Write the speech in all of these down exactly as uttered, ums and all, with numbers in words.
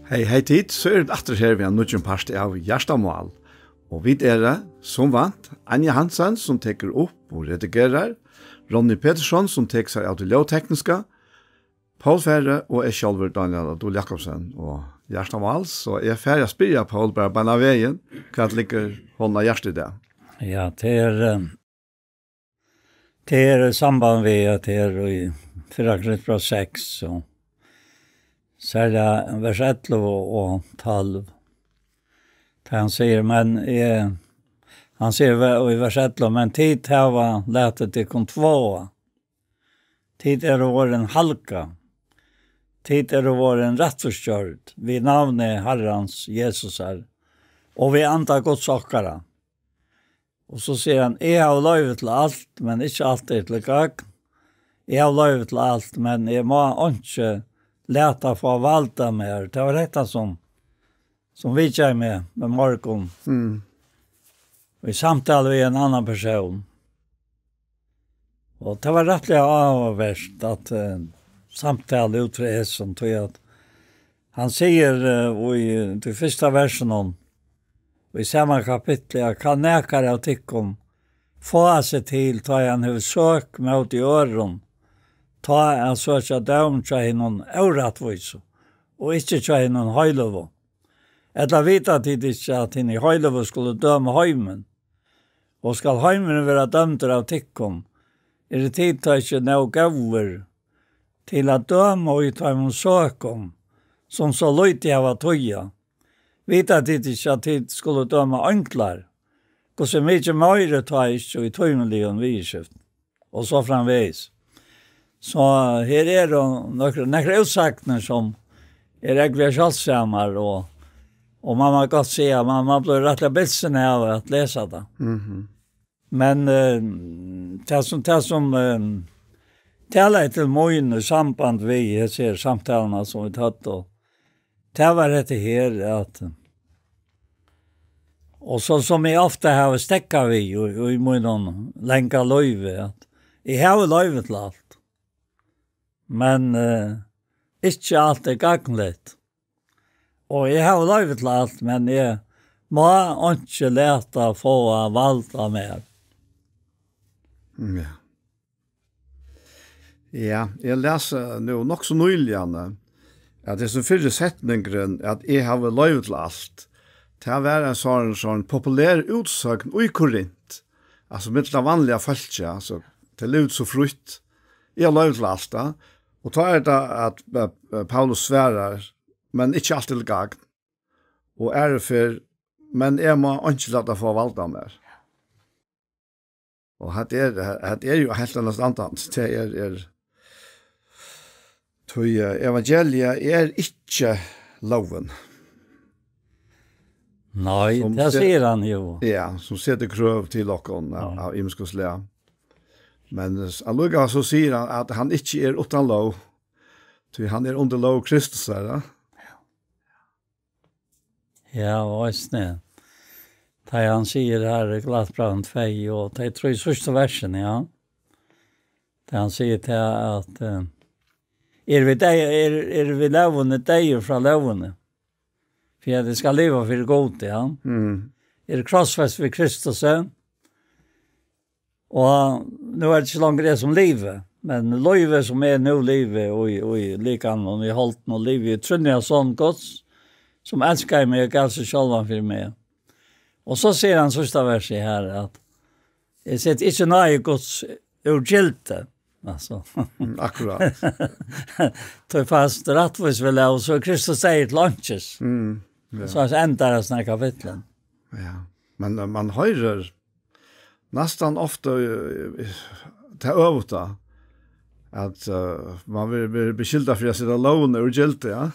Hey, hey tit, so eru vit aftur her við ein nýggjum parti av Hjartamál. Og vit eru, sum vant, Anja Hansen, sum tekur upp og redigerar, Ronny Petersson, sum tekur sær av tí ljóðtekniska, Poul Færø og eg sjálvur, Dánjal á Dul Jakobsen, og Hjartamál. So eg fari at spyrja Poul bara beinanvegin, hvat liggur honum á hjarta í dag? Ja, tað er, eh, tað er í samband við at tað er í fyrra Korintbræv seks, og serliga vers ellivu og tólv. Tað hann sigur, men eg, hann sigur ve-, í vers ellivu, "Men tit hava latið tykkum tváa. Tit eru vorðin halgað. Tit eru vorðin rættvísgjørd við navni Harrans Jesusar og við anda Guds okkara." Og so sigur hann, "Eg havi loyvi til alt, men ikki alt er til gagn. Eg havi loyvi til alt, men eg má einki lata fáa vald av mær." Tað var hetta sum, sum vitjaði meg í morgun. Mm. Í samtalu við ein annan persón. Og tað var rættiliga áhugavert at, eh, samtala út frá hesum, tí at hann sigur, eh, í tí fyrsta versinum, í sama kapitli, at kann nakar av tykkum fáa seg til, tá ið hann hevur søk móti øðrum, tá at søkja dóm hjá hinum órættvísu, og ikki hjá hinum heiløgu. Ella vita tit ikki, at hinir heiløgu skulu døma heimin? Og skal heimurin vera dømdur av tykkum, eru tit tá ikki nóg góðir til at døma í teimum søkum, sum so lítið hava týða? Vita tit ikki, at tit skulu døma einglar? Hvussu mikið meiri tá ikki í tímiligum viðurskiftum? Og so framvegis. So her eru nakrar, nakrar útsagnir sum eru ógvuliga sjáldsamar, og, og man má gott siga, man, man blívur rættiliga bilsin av at lesa tað. Mhm. Men, eh, tað sum, tað sum, eh, talaði til mín í samband við hesar samtalurnar sum vit høvdu, tað var hetta her, at, og so sum eg ofta havi steðgað við í, í mínum langa lívi, at eg havi loyvi til alt, men, eh, ikki alt er gagnligt. Og eg havi loyvi til alt, men eg má einki lata fáa vald av mær. Ja. Ja, eg las, eh, nú nokk so nýliga, eh, at hesin fyrri setningurin, at eg havi loyvi til alt, tað var ein sånn, sånn populær útsøgn í Korint. Altso, millum tað vanliga fólkið, altso, tey livdu so frítt. Eg havi loyvi til alt, tá. Og tá er tað at, eh, eh, Paulus svarar, men ikki alt til gagn. Og aðru ferð, men eg má einki lata fáa vald av mær. Og hatta er, hatta er jú heilt annars andan. Tað er, er, tí, eh, evangeliið er ikki lógin. Nei, sum tað se-, sigur hann jú. Ja, sum setir krøv til okkum av, ja, av ymiskum slag. Men, eh, allíkavæl so sigur hann at hann ikki er uttan lóg, tí hann er undir lóg Kristus, er tað? Ja, og eisini, tá hann sigur her í Galatbrævinum tvey, og tey trý síðstu versini, ja. Tá hann sigur til at, eh, eru vit dey-, eru, eru vit lógini deyðir frá lógini, fyri at eg skal liva fyri Gud, ja. Mm. Eri krossfest við Kristus, ja. Og nú er tað ikki longur eg sum livi, men lívið sum eg nú livi í, í likaminum og í holdinum, livi eg í trúnni á Son Guds, sum elskaði meg og gav seg sjálvan fyri meg. Og so sigur hann síðsta versið her, at eg seti ikki náði Guds úr gildi. Altso. Mm, akkurát. Tí fast rættvísi við lóg, so er Kristus deyður til einkis. Mm, ja. So endar hesin kapitlurin. Ja. Men, eh, man hoyrir næstan ofta, eh, tað øvuta, at, eh, man verður, verður beskyldur fyri at seta lógina úr gildi, ja.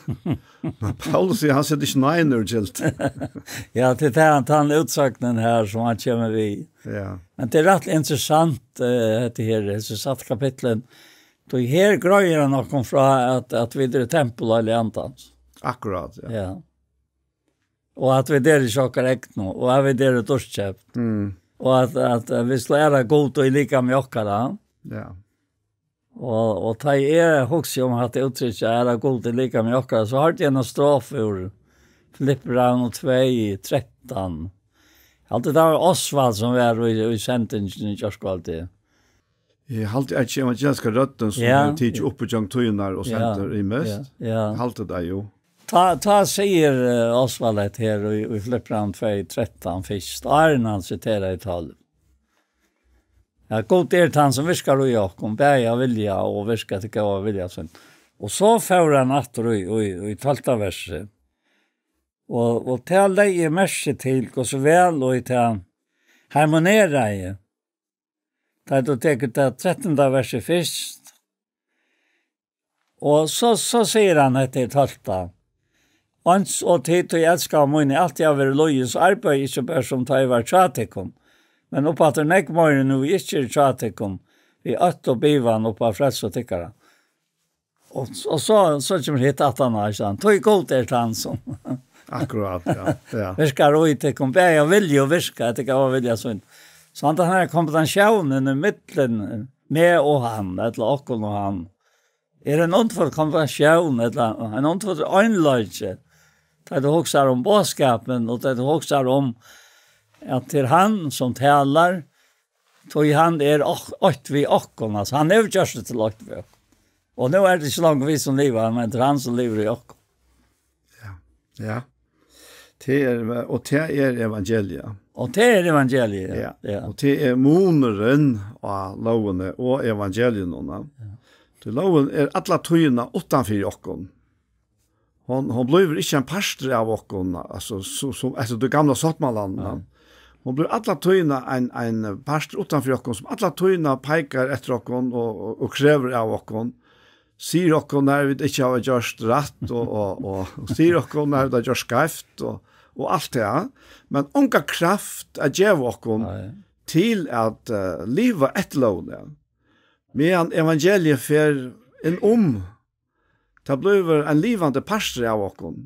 Men Paulus sigur, hann setir ikki náðina úr gildi. Ja, tað er tann, tann útsøgnin her sum hann kemur við. Ja. Men tað er rætt interessant, eh, hetta her, hesi sætta kapitlini. Tí her greiðir hann okkum frá, at, at vit eru tempul av Heiliga Andans. Akkurát, ja. Ja. Og at vit eru ikki okkara egnu, og at vit eru dýrkeypt. Mm. Og at, at, eh, vit skulu æra Gud í likami okkara. Ja. Og, og tá eg hugsi um hatta úttrykki, er at Gud er líka við okkara, so hoyrdi eg eina strofu úr Filippibrævinum tvey trettan. Eg haldi, tað var Osvald, sum var í, í sendingini í gjárkvøldið. Eg haldi, at evangeliska røddin, sum Ja. hevur tikið upp í gjøgnum tíðirnar og Ja. sendir í mest. Ja. Ja. Eg haldi tað, jú. Tá, tá sigur, eh, Osvald hetta her í, í Filippibrævinum tvey trettan fyrst, áðrenn hann siterar í tólv. Ja, Gud er tann, sum virkar í okkum, bæði at vilja og virka til góða vilja sín. Og so fór hann aftur í, í, í tólvta versi. Og, og tað legði eg merki til, hvussu væl og í tað harmoneraði. Tá tú tekur tað trettanda versið fyrst, og so, so sigur hann hetta í tólvta. Eins og tit, tí elskaðu míni, altíð hava verið lýðis, arbeiðið ikki bara sum tá eg var hjá tykkum, men uppaftur nógv meira nú eg ikki eri hjá tykkum, við ótta og bivan upp á frelsu tykkara. Og, og so, so kemur hitt aftan á, ikki sant? Tí Gud er tann sum Akkurát, ja. ja. virkar í tykkum, bæði av vilja og virka, at tykkum av vilja sín. So hann, hann er kombinatiónin í millum meg og hann, ella okkum og hann. Er ein undurfull kombinatión, ella ein undurfull einleiki. Tá tú hugsar um boðskapin, og tá tú hugsar um at til hann sum talar, tí hann er ok-, eitt við okkum, altså, hann hevur gjørt seg til eitt við okkum. Og nú er tað ikki longur vit sum liva, men tað er hann sum livir í okkum. Ja, ja. Tað er, og tað er evangeliet. Og tað er evangeliet, ja. Ja. Ja. Og tað er munurin á lógini og evangelium núna. Ja. Tí lógin er alla tíðina uttan fyri okkum. Hon, hon blívur ikki ein partur av okkum, altso, so, so, eftir tí gamla sáttmálan, Nei. men hon blívur alla tíðina ein, ein partur uttan fyri okkum, sum alla tíðina peikar eftir okkum og, og, og krevur av okkum. Sigur okkum nær vit ikki hava gjørt rætt og, og, og, og sigur okkum nær vit hava gjørt skeivt og, og alt tað. Men onga kraft at geva okkum Nei. til at, eh, liva eftir lógini. Meðan evangeliet fer inn um, tað blívur ein livandi partur av okkum.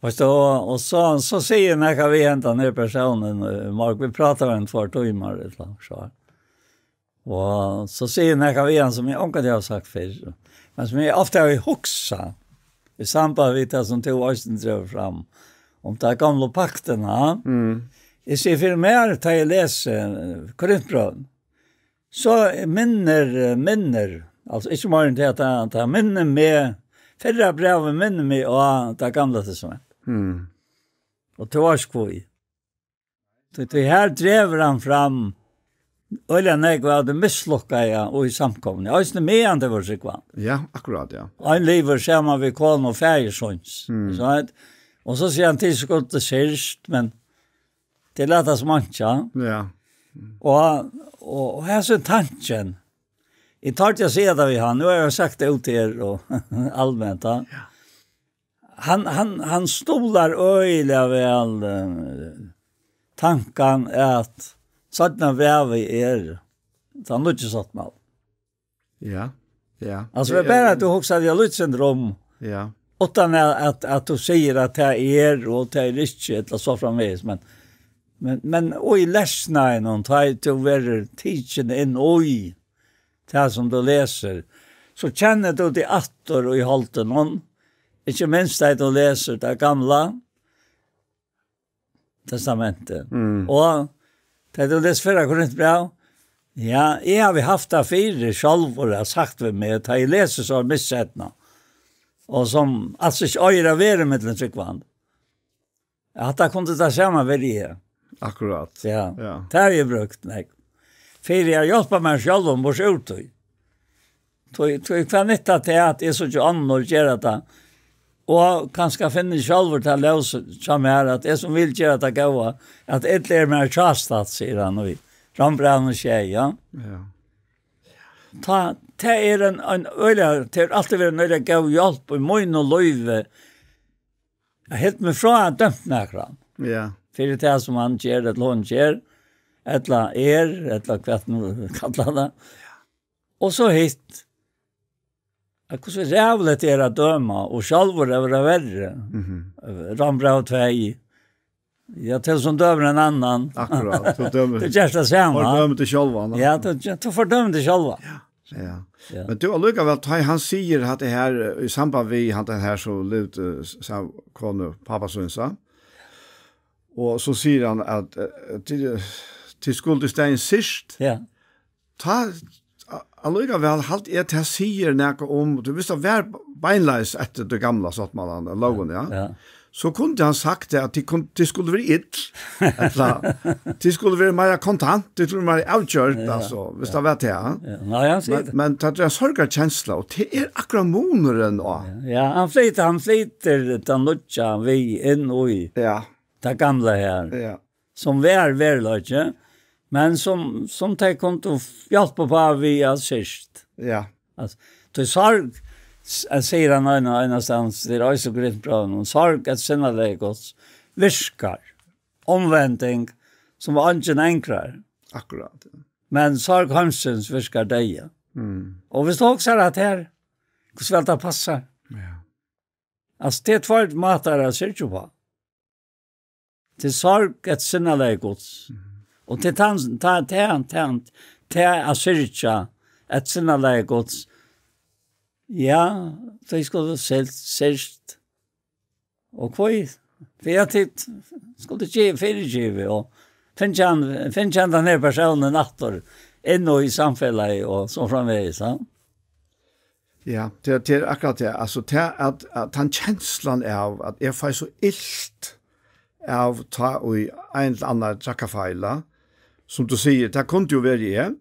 Veitst tú, og, og so, so sigur nakað við hendan her persónin, eh, Mark, vit práta um tveir tímar, ella so. Og so sigur nakað við hann sum eg ongantíð havi sagt fyrr, men sum eg ofta havi hugsað, í samband við tað sum tú eisini dregur fram, um ta gamla paktina. Mm. Eg sigi fyri mær, tá eg lesi, eh, Korintbrøvin, so minnir, eh, minnir, altso ikki meira enn tað, at tað, tað minnir meg, fyrra brævið minnir meg á tað gamla testament. Mm. Og tú veitst hví. Tí, tí her dregur hann fram øgiliga nógv av tí mislukkaða í samkomuni, eisini meðan tey vóru trúgvandi. Ja, akkurát, ja. Ein livir saman við konu og faðir síns. Mm. So at, og so sigur hann, tit skuldu syrgt, men tey lata sum einki, ja. Ja. Og, og, og hesin tankin, eg tordi at siga tað við hann, nú havi eg sagt tað út her og alment, ja. Ja. Hann, hann, hann stuðlar øgiliga væl, eh, tankan at seinna brævið er tann nýggi sáttmáli. Ja, ja. Altso, tað er bara at tú hugsar teg eitt lítið sindur um, Ja. uttan at, at, at tú sigur at tað er og tað er ikki, ella so framvegis, men, men, men og í lesnaðinum, tá ið tú verður tikin inn í tað sum tú lesur, so kennir tú teg aftur í holdinum, ikki minst tá ið tú lesur tað gamla testamentið. Mm. Og tá ið tú lesur fyrra Korintbræv, ja, eg havi havt tað fyri sjálvur, at sagt við meg, tá eg lesi so missetna, og sum altso ikki eigur at vera millum trúgvandi. Hatta kundi tað sama verið her. Akkurát. Ja. Ja. Tað havi eg brúkt, nei. Fyri at hjálpa mær sjálvum, burtur úr tí. Tí, tí hvat nyttar tað at eg síggi onnur gera tað? Og kanska finni sjálvur tað ljós hjá mær, at eg sum vil gera tað góða, at ilt er mær hjástætt, sigur hann í Rómbrævinum sjey, ja. Ja. Tá, tað er ein, ein øgiliga, tað er altíð verið ein øgiliga góð hjálp í mínum lívi. Eg helt meg frá at dømt nakran. Ja. Fyri tað sum hann ger, ella hon ger, ella er, ella hvat nú kalla tað. Og so hitt, at hvussu ræðuligt er at døma, og sjálvur at vera verri. Mhm. Rómbræv tvey. Ja, til sum dømir ein annan. Akkurát, tú dømir. Tú gert tað sama. Fordømir teg sjálvan, ja. Ja, tú, tú fordømir teg sjálvan. Ja. Ja. Ja. Men tú, allíkavæl, tá hann sigur at det her, eh, í samband við hann, den her, so livde, eh, s-, sa-, konu, pappa, so sa. Og so sigur hann at, eh, til, til skuld í staðin sist. Ja. Tá, a-, allíkavæl, halt eg til sigur nakað um, tú veist, at vær beinleiðis eftir det gamla sáttmálan, lógin, ja. Ja. So kundi hann sagt det, at de kun-, de skulle være ill. Ella, de skulle være mer kontant, de skulle være mer avgjørt, ja, altså, hvis det var det, ja. Ja. Nei, han sier men, det. Men det er en sorgarkjensla, og det er akkurat munurin, ja. Ja, han flyter, han flyter den nødja vi inn i ja. Det gamla her. Ja. Som vær, vær lødje, men som, som de kunne hjelpe på via sist. Ja. Altså, til sorg, s-, eh, sier han en, en stans, det er også grimt bra, men sorg, et sinnelag Guds, virker. Omvending, som angen enkrar. Akkurat, ja. Men sorg heimsins virker deg. Mm. Og hvis du også er at her, hvordan vil det passe? Ja. Altså, det er två måter å se på. Til sorg, et sinnelag Guds. Mhm. Og til tan-, ta-, ta-, ta-, ta-, å syrge, et sinnelag Guds. Ja, de skulle selt, selt. Og hva? For jeg tenkte, skulle ikke fyrigive, og finne han, finne han den her personen etter, inn i samfunnet, og så framvegis, ja. Ja, det, det er akkurat det. Altså, det er at, at han kjenslan av, at jeg får så ilt av ta og en eller annen trakka feila, som du sier, det kunne jo være jeg.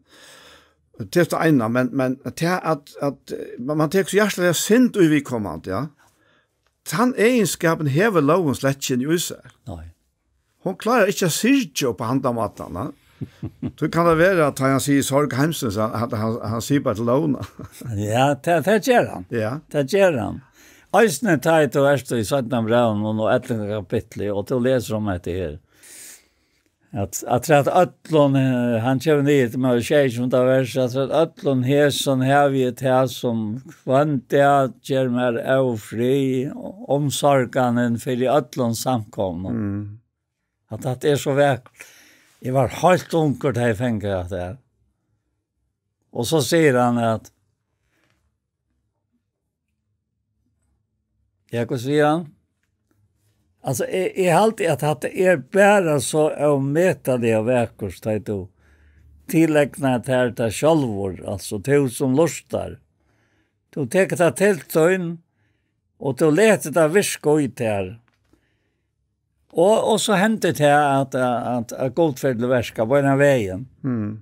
Det er det ene, men, men det er at, at man, man tenker så hjertelig synd i vi kommende, ja. Den egenskapen hever loven slett ikke i seg. Nei. Hon klarar ikki at syrgja upp á handan mátan, ha? Tú kann tað vera at hann sigur sorg heimsins, at, at hann, hann sigur bara til lóna. Ja, tað, tað ger hann. Ja. Tað ger hann. Eisini tá ið tú ert í seinna brævinum og ellivta kapitli, og tú lesur um hetta her. At, at, at øllum, eh, hann kemur niður til Moses sjey, sum tað vers, at, at øllum hesum havi eg tað, sum hvønn dag ger mær ófrið, umsorganin fyri øllum samkomnum. Mm. At, at tað er so vakurt. Eg var heilt ungur, tá eg fekk hatta her. Og so sigur hann at, ja, hvat sigur hann? Altso, eg, eg haldi at hatta er bara so ómetaliga vakurt, tá tú tilegnar tær tað sjálvur, altso, tú sum lurtar. Tú tekur tað til tín, og tú letur tað virka í tær. Og, og so hendir tað at, at, at Gud fer til verka beinan vegin. Mm.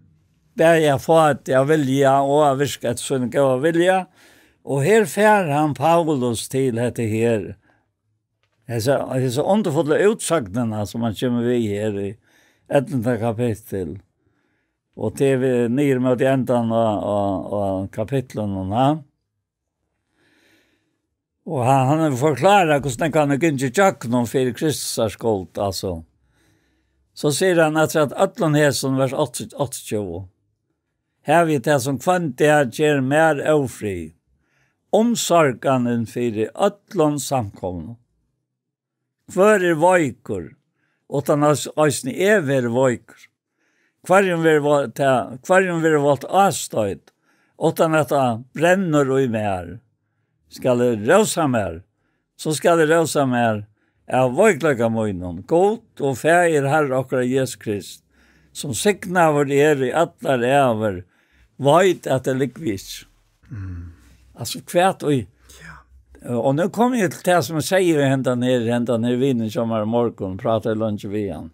Bæði at fáa teg at vilja og at virka eftir sínum góða vilja. Og her fær hann Paulus til hetta her. Hesa, hesa undurfullu útsøgnina, sum hann kemur við her í ellivta kapittul. Og til við niður móti endan á, á, á kapitlinum, ha? Og hann, hann hevur forklárað, hvussu nógv hann hevur gingið ígjøgnum fyri Kristusar skuld, altso. So sigur hann, at, at øllum hesum, vers átta, áttaogtjúgu, havi eg tað, sum hvønn dag ger mær ófrið, umsorganin fyri øllum samkomnum. Hvør er veikur, uttan eis-, eisini eg verði veikur? Hvørjum verður vo-, tað, hvørjum verður volt ástøðið, uttan at tað brennur í mær? Skal eg rósa mær, so skal eg rósa mær av veikleika mínum. Gud og Faðir Harra okkara Jesu Krist, sum signaður er í allar ævir, veit, at tað liggur við ikki. Mm. Altso, hvat og í-, ja. Og nú komi eg til tað, sum eg segði við hendan her, hendan her vinin, sum var í morgun, prátaði leingi við hann.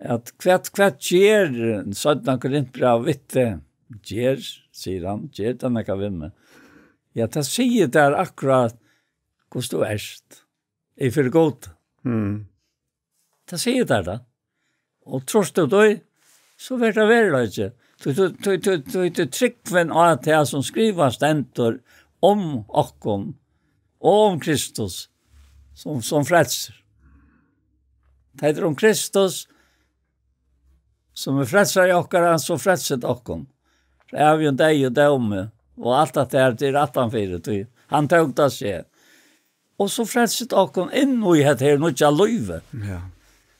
At hvat, hvat ger seinna Korintbræv við teg? Ger, sigur hann, ger tað nakað við meg? Ja, tað sigur tær akkurát, hvussu tú ert. Eg fyri Gud. Mm. Tað sigur tær tað. Og trýrt tú tí, so verður tað veruleiki. Tí, tí, tí, tí, tí, tí trúgvin á tað, sum skrivað stendur um okkum og um Kristus, sum, sum frelsir. Tað er um Kristus, sum er frelsari okkara, so frelsir okkum. Frá ævigum deyða og dómi, og alt at tað er til rættan fyri, tí hann tók tað seg. Og so frelsit okkum inn í hetta her nýggja lívið, ja,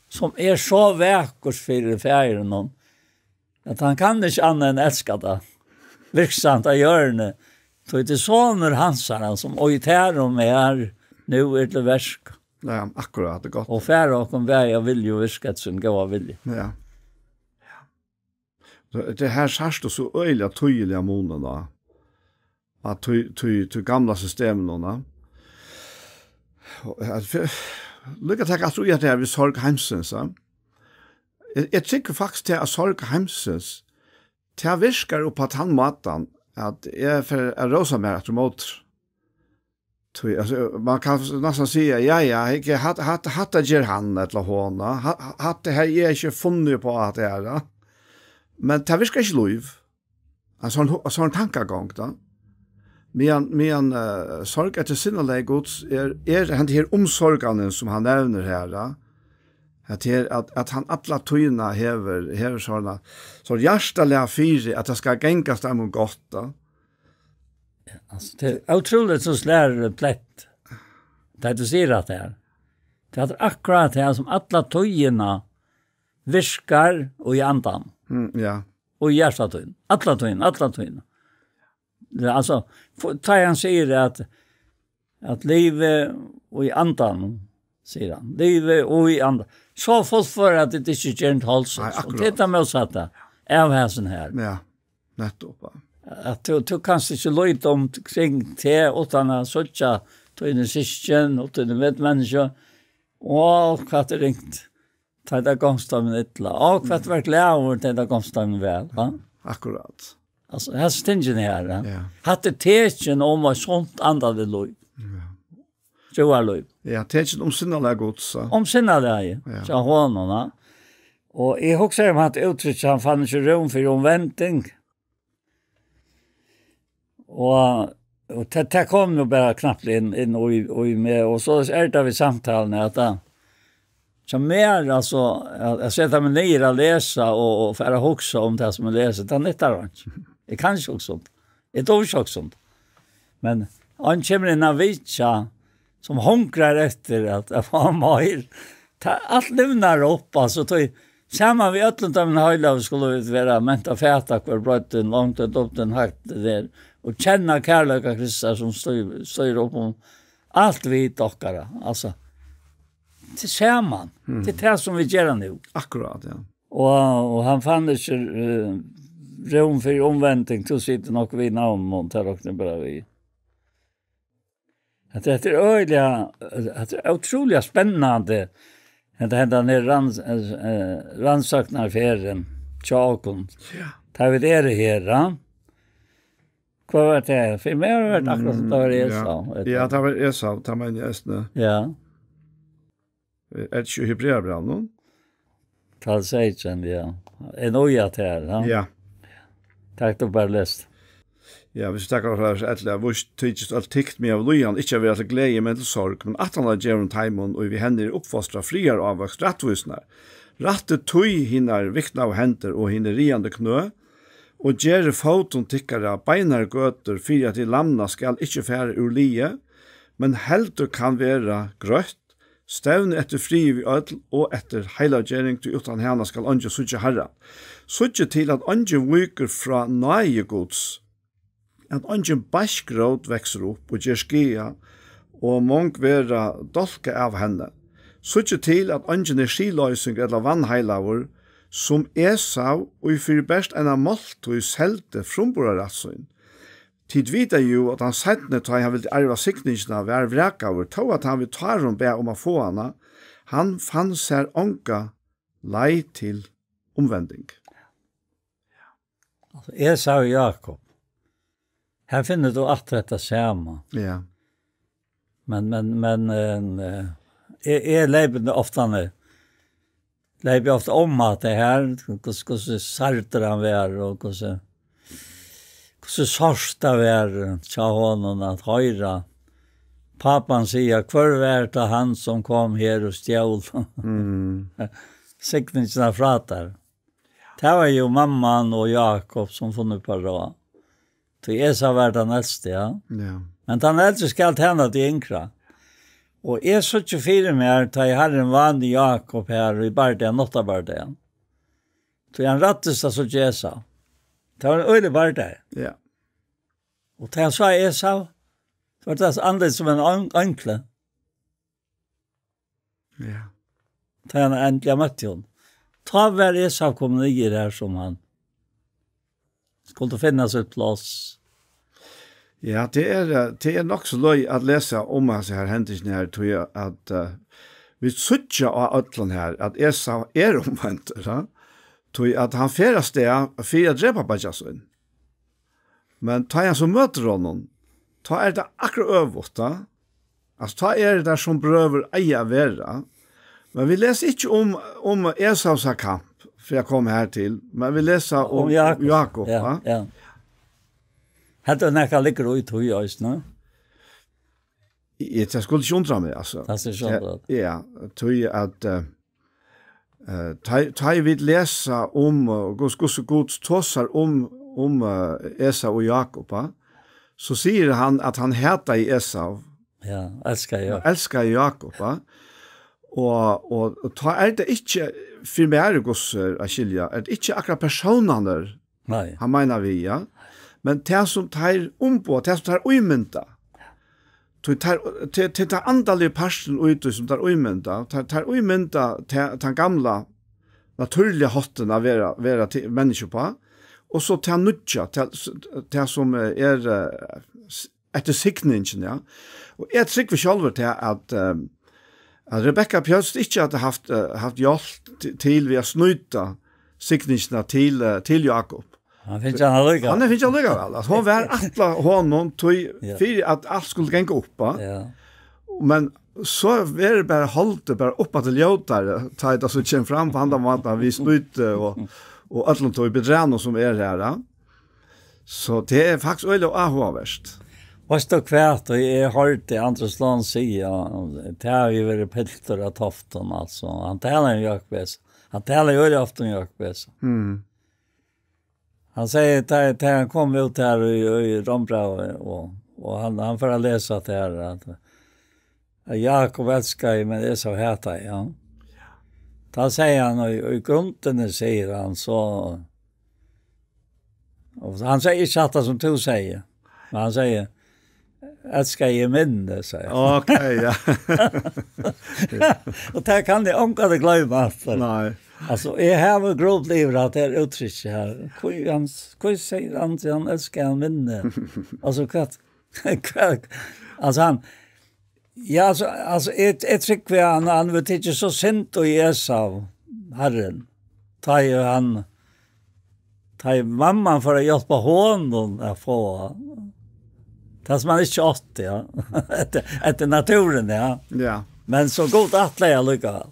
sum er so vakurt fyri Faðirin, at hann kann ikki annað enn elska tað. virksamt á jørðini, tí tað er sonur hansara, sum í tær og mær nú er til verk. Ja, akkurát, tað er gott. Og fær okkum bæði at vilja og virka til sín góða vilja. Ja. Tað, tað her sært tú so øgiliga týðiliga munin á, á tí, tí, tí gamla systeminum, ja. Og at fyri, líka taka aftur í at tað er við sorg heimsins, ja. Eg, eg trúgvi faktiskt til at sorg heimsins, tað virkar upp á tann mátan, at eg fer at rósa mær aftur móti. Tí, altso, man kann næstan siga, ja, ja, ikki, hatt, hatt, hatta ger hann ella hon, ha-, ha-, hatta her er ikki funnið upp á at tað er, ja. Men tað virkar ikki lív. Altso, ein, altso, ein tankagongd, ja. Meðan, meðan, eh, sorg eftir sinnalagi Guds er, er henda her umsorganin, sum hann nevnir her, ja. At her, at, at hann alla tíðina hevur, hevur sånn, so hjartalag fyri, at tað skal gangast teimum gott, ja. Altso, tað er ótrúligt, so slær tað plett. Tað tú sigur at tað er. Tað er akkurát tað sum alla tíðina virkar og í andan. Mm, ja. Og í hjarta tín. Alla tíðina, alla tíðina. Tað er altso, f-, tá hann sigur at, at livi og í andan, sigur hann. Livi og í andan. So fullføra at tað ikki ger ein háls. Nei, og akkurát. Tað er tað mótsatta av hasum her. Ja. Nettupp, ja. At tú, tú kanst ikki líta um kring teg uttan at síggja tíni systkin og tíni medmenniskju. Á, hvat er ringt. Tá tað gongst teimum illa. Á, hvat var glaður, tá tað gongst teimum væl, va? Akkurát. Altso, hesi tingini her, ja. Ja. Hatta er tekin um eitt sunt andaligt lív. Ja. Trúarlív. Ja, tekin um sinnalag Guds, ja. Um sinnalagið, ja, hjá honum, ja. Og eg hugsaði um hatta úttrykk, hann fann ikki rúm fyri umvending. Og, og tað, tað kom nú bara knappliga inn, inn í, í meg, og so er tað við samtaluni, at tað, hjá mær, altso, at, at seta meg niður at lesa og, og fara at hugsa um tað sum eg lesi, tað nyttar einki. Eg kann ikki hugsa um tað. Eg dugi ikki hugsa um tað. Men hann kemur inn at vitja, sum hungrar eftir at, at fáa meir. Tað, alt livnar upp, altso, tí saman við øllum teimum heilagu skulu vit vera ment at fata, hvør breiddin, longdin, dýpdin, hæddin er, og kenna kærleika Krists, sum stýr, stýr upp um alt vit okkara. Altso, til saman. Mm. Tað er tað sum vit gera nú. Akkurát, ja. Og, og hann fann ikki, eh, rúm fyri umvending, tú situr nokk við navninum, tað rokni eg bara við. At hetta er øgiliga, at tað er ótrúliga spennandi, hetta, henda her ranns-, eh, rannsóknarferðin hjá okkum. Ja. Tá vit eru her, ja. Hvat var tað? Fyri meg var tað akkurát sum tað var Esau, mm, ja. Veit eg. Ja, tað var Esau, tað meini eg eisini. Ja. Er tað ikki í Hebreabrævinum? Tólv seytjan, ja. Ein og ja til, ja. Ja. Takk, tú bara lest. Ja, hvis vi takker for vers elleve, "Vist tykist øll tykt, men av líðan, ikki at vera til gleði, men til sorg, men aftaná gevur hon teimum, og við henni er uppfostrað friðarávøkst rættvísinnar. Rættið tí hinar viknaðu hendur og hini ræðandi knø, og gerið fótum tykkara beinar gøtur, fyri at hið lamna skal ikki fara úr liði, men heldur kann vera grøtt, stevnið eftir friði við øll og eftir heilaggjering, tí uttan hana skal eingin síggja Harran. Síggið til, at eingin víkur frá náði Guds, at eingin beisk rót veksur upp og ger skaða, og mong verða dálkað av henni. Síggið til, at eingin er siðloysingur ella vanheilagur, sum Esau, ið fyri bert eina máltíð seldi frumburðarrætt sín. Tit vita jú, at hann seinni, tá ið hann vildi arva signingina, var vrakaður, tó at hann við tárum bað um at fáa hana. Hann fann sær onga leið til umvending." Altso, Esau og Jákup. Her finnur tú alt hetta sama. Ja. Men, men, men, eh, eg, eg leypi ofta ned. Leypi ofta um at tað her, hvussu, hvussu særdur hann var, og hvussu, hvussu sárt tað var hjá honum at hoyra pápan siga, "Hvør var tað hann, sum kom her og stjól?" Mm. Signingina frá tær. Tað var jú mamman og Jákup, sum funnu upp á ráð. Tí Esau var tann elsti, ja. Ja. Men tann eldri skal tæna tí yngra. Og eg síggi fyri mær, tá ið Harrin vann Jákup her í bardaga, náttabardaga. Tí hann ræddist at síggja Esau. Tað var ein øgiligur bardagi. Ja. Og tá hann sá Esau, so var tað andlit sum ein ong-, eingli. Ja. Tá hann endiliga møtti honum. Tá var Esau komin niður har sum hann skuldi finna sítt pláss. Ja, tað er, eh, tað er nokk so løgið at lesa um hasa her hendingina her, tí at, eh, vit síggja á øllum her, at Esau er umvendur, ja? Tí at hann fer av stað fyri at drepa beiggja sín. Men tá hann so møtir honum, tá er tað akkurát øvugt, tá. Altso, tá er tað sum brøður eiga at vera. Men vit lesa ikki um, um Esaus kamp, fyri at koma her til, men vit lesa um, um Jakob, Jakob, ja, va? Ja. Hetta er nakað liggur í tí eisini. Eg, tað skuldi ikki undra meg, altso. Tað er ikki undra. Ja, tí at, eh, eh, tá, tá vit lesa um, eh, hvus-, hvussu Gud tosar um, um, eh, Esau og Jakob, va? So sigur hann at hann hataði Esau. Ja, elskaði Jakob. Elskaði Jakob, va? Og, og, og tá er tað ikki fyri mær, hvussu at skilja, er tað ikki akkurát persónarnir, nei, hann meinar við, ja? Men tað sum teir umboða, tað sum teir ímynda, tí teir, til, til tann andaliga partin í tí sum teir ímynda, teir, teir ímynda ta, tann gamla, natúrliga háttin at vera, vera til, menniskju uppá, og so tað nýggja, tað, tað sum er, eh, s-, eftir signingini, ja. Og eg trúgvi sjálvur til at, eh, at Rebekka Pjøst ikki hevði havt, eh, havt hjálp ti-, til við at snýta signingina til, eh, til Jakob. Hann fekk hana allíkavæl. Hann fekk hana allíkavæl. Altso, hon var ætlað honum, tí, ja, fyri at alt skuldi ganga upp, va? Ja. Men so verður bara haldið bara upp til ljótari, tá ið tað so kemur fram á handan mátan, við snýti og, og øllum tí bedragnum sum er her, ja. So tað er faktiskt øgiliga áhugavert. Veitst tú hvat, og eg hoyrdi Andrés Lund siga, tað hevur jú verið piltur av Toftum, altso. Hann talar um Jakob Esau. Hann talar jú øgiliga ofta um Jakob Esau. Mm. Hann sigur, tá, tá hann kom út her í, í Rómbrævið, og, og hann, hann fer at lesa tað her, at, at Jakob elskaði, men Esau hataði, ja. Tá sigur hann, og í, í grundini, sigur hann, so, og hann sigur ikki hatta sum tú sigur, men hann sigur, elskaði eg minni, sigur hann. Ok, ja. Og tað kann eg ongantíð gloyma aftur. Nei. Altso, eg havi grublað yvir at tað er úttrykk her. Hví hann, hví sigur hann, hann elskar hann minni? Altso, hvat, hvat, altso, hann, ja, altso, altso, eg, eg trúgvi, hann, hann vil tykkja so synd í Esau, Harrin. Tá ið hann, tá ið mamman fór at hjálpa honum at fáa tað, sum hann ikki átti, ja. Eftir, eftir náttúruni, ja. Ja. Men sum Gud ætlaði allíkavæl.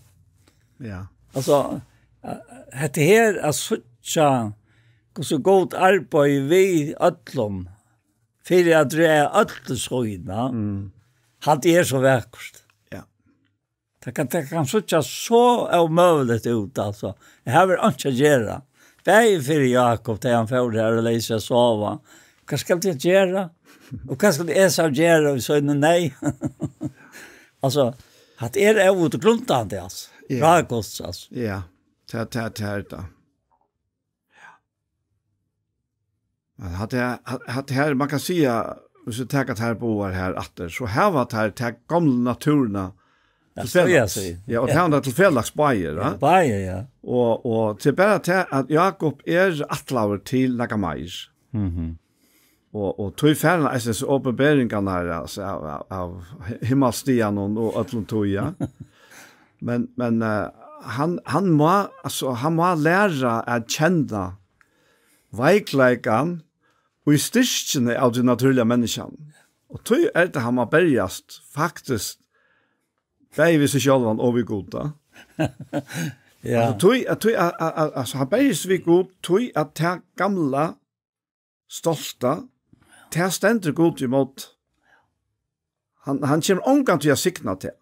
Ja. Altso, eh, hetta her at síggja, hvussu Gud arbeiðir við øllum, fyri at draga øll til sín, ja. Mm. Hatta er so vakurt. Ja. Tað kann, tað kann síggja so ómøguligt út, altso. Eg havi einki at gera. Bæði fyri Jakob, tá hann fór har og legði seg at sova. Hvat skal eg gera? Og hvat skal Esau gera, hvis hann er nei? Altso, hatta er óútgrundandi, altso. Ja. Frá Guds, altso. Ja, tað, tað, tað er tað. Men hatta her, hatta her, man kann siga, hvis vit taka tær báðar her aftur, so hava tær ta gomlu náttúruna til felags. Ja, ja, og tað hava tær til felags báðir, ja. Ja, báðir, ja. Og, og til bara tað at Jakob er ætlaður til nakað meir. Mhm. Og, og tí fær hann eisini so opinberingarnar, altso, av, av, av himmalsstaðnum og øllum tí, ja. Men, men, eh, hann, hann má, altso, hann má læra at kenna veikleikan og í styrkini av tí natúrliga menniskjan. Og tí er tað, hann má berjast, faktiskt, bæði við seg sjálvan og við Gud, tá. Ja. Altso, tí, at, tí, at, at, at, altso, hann berjist við Gud, tí at tað gamla, stolta, tað stendur Gud ímóti. Hann, hann kemur ongantíð at signa tað.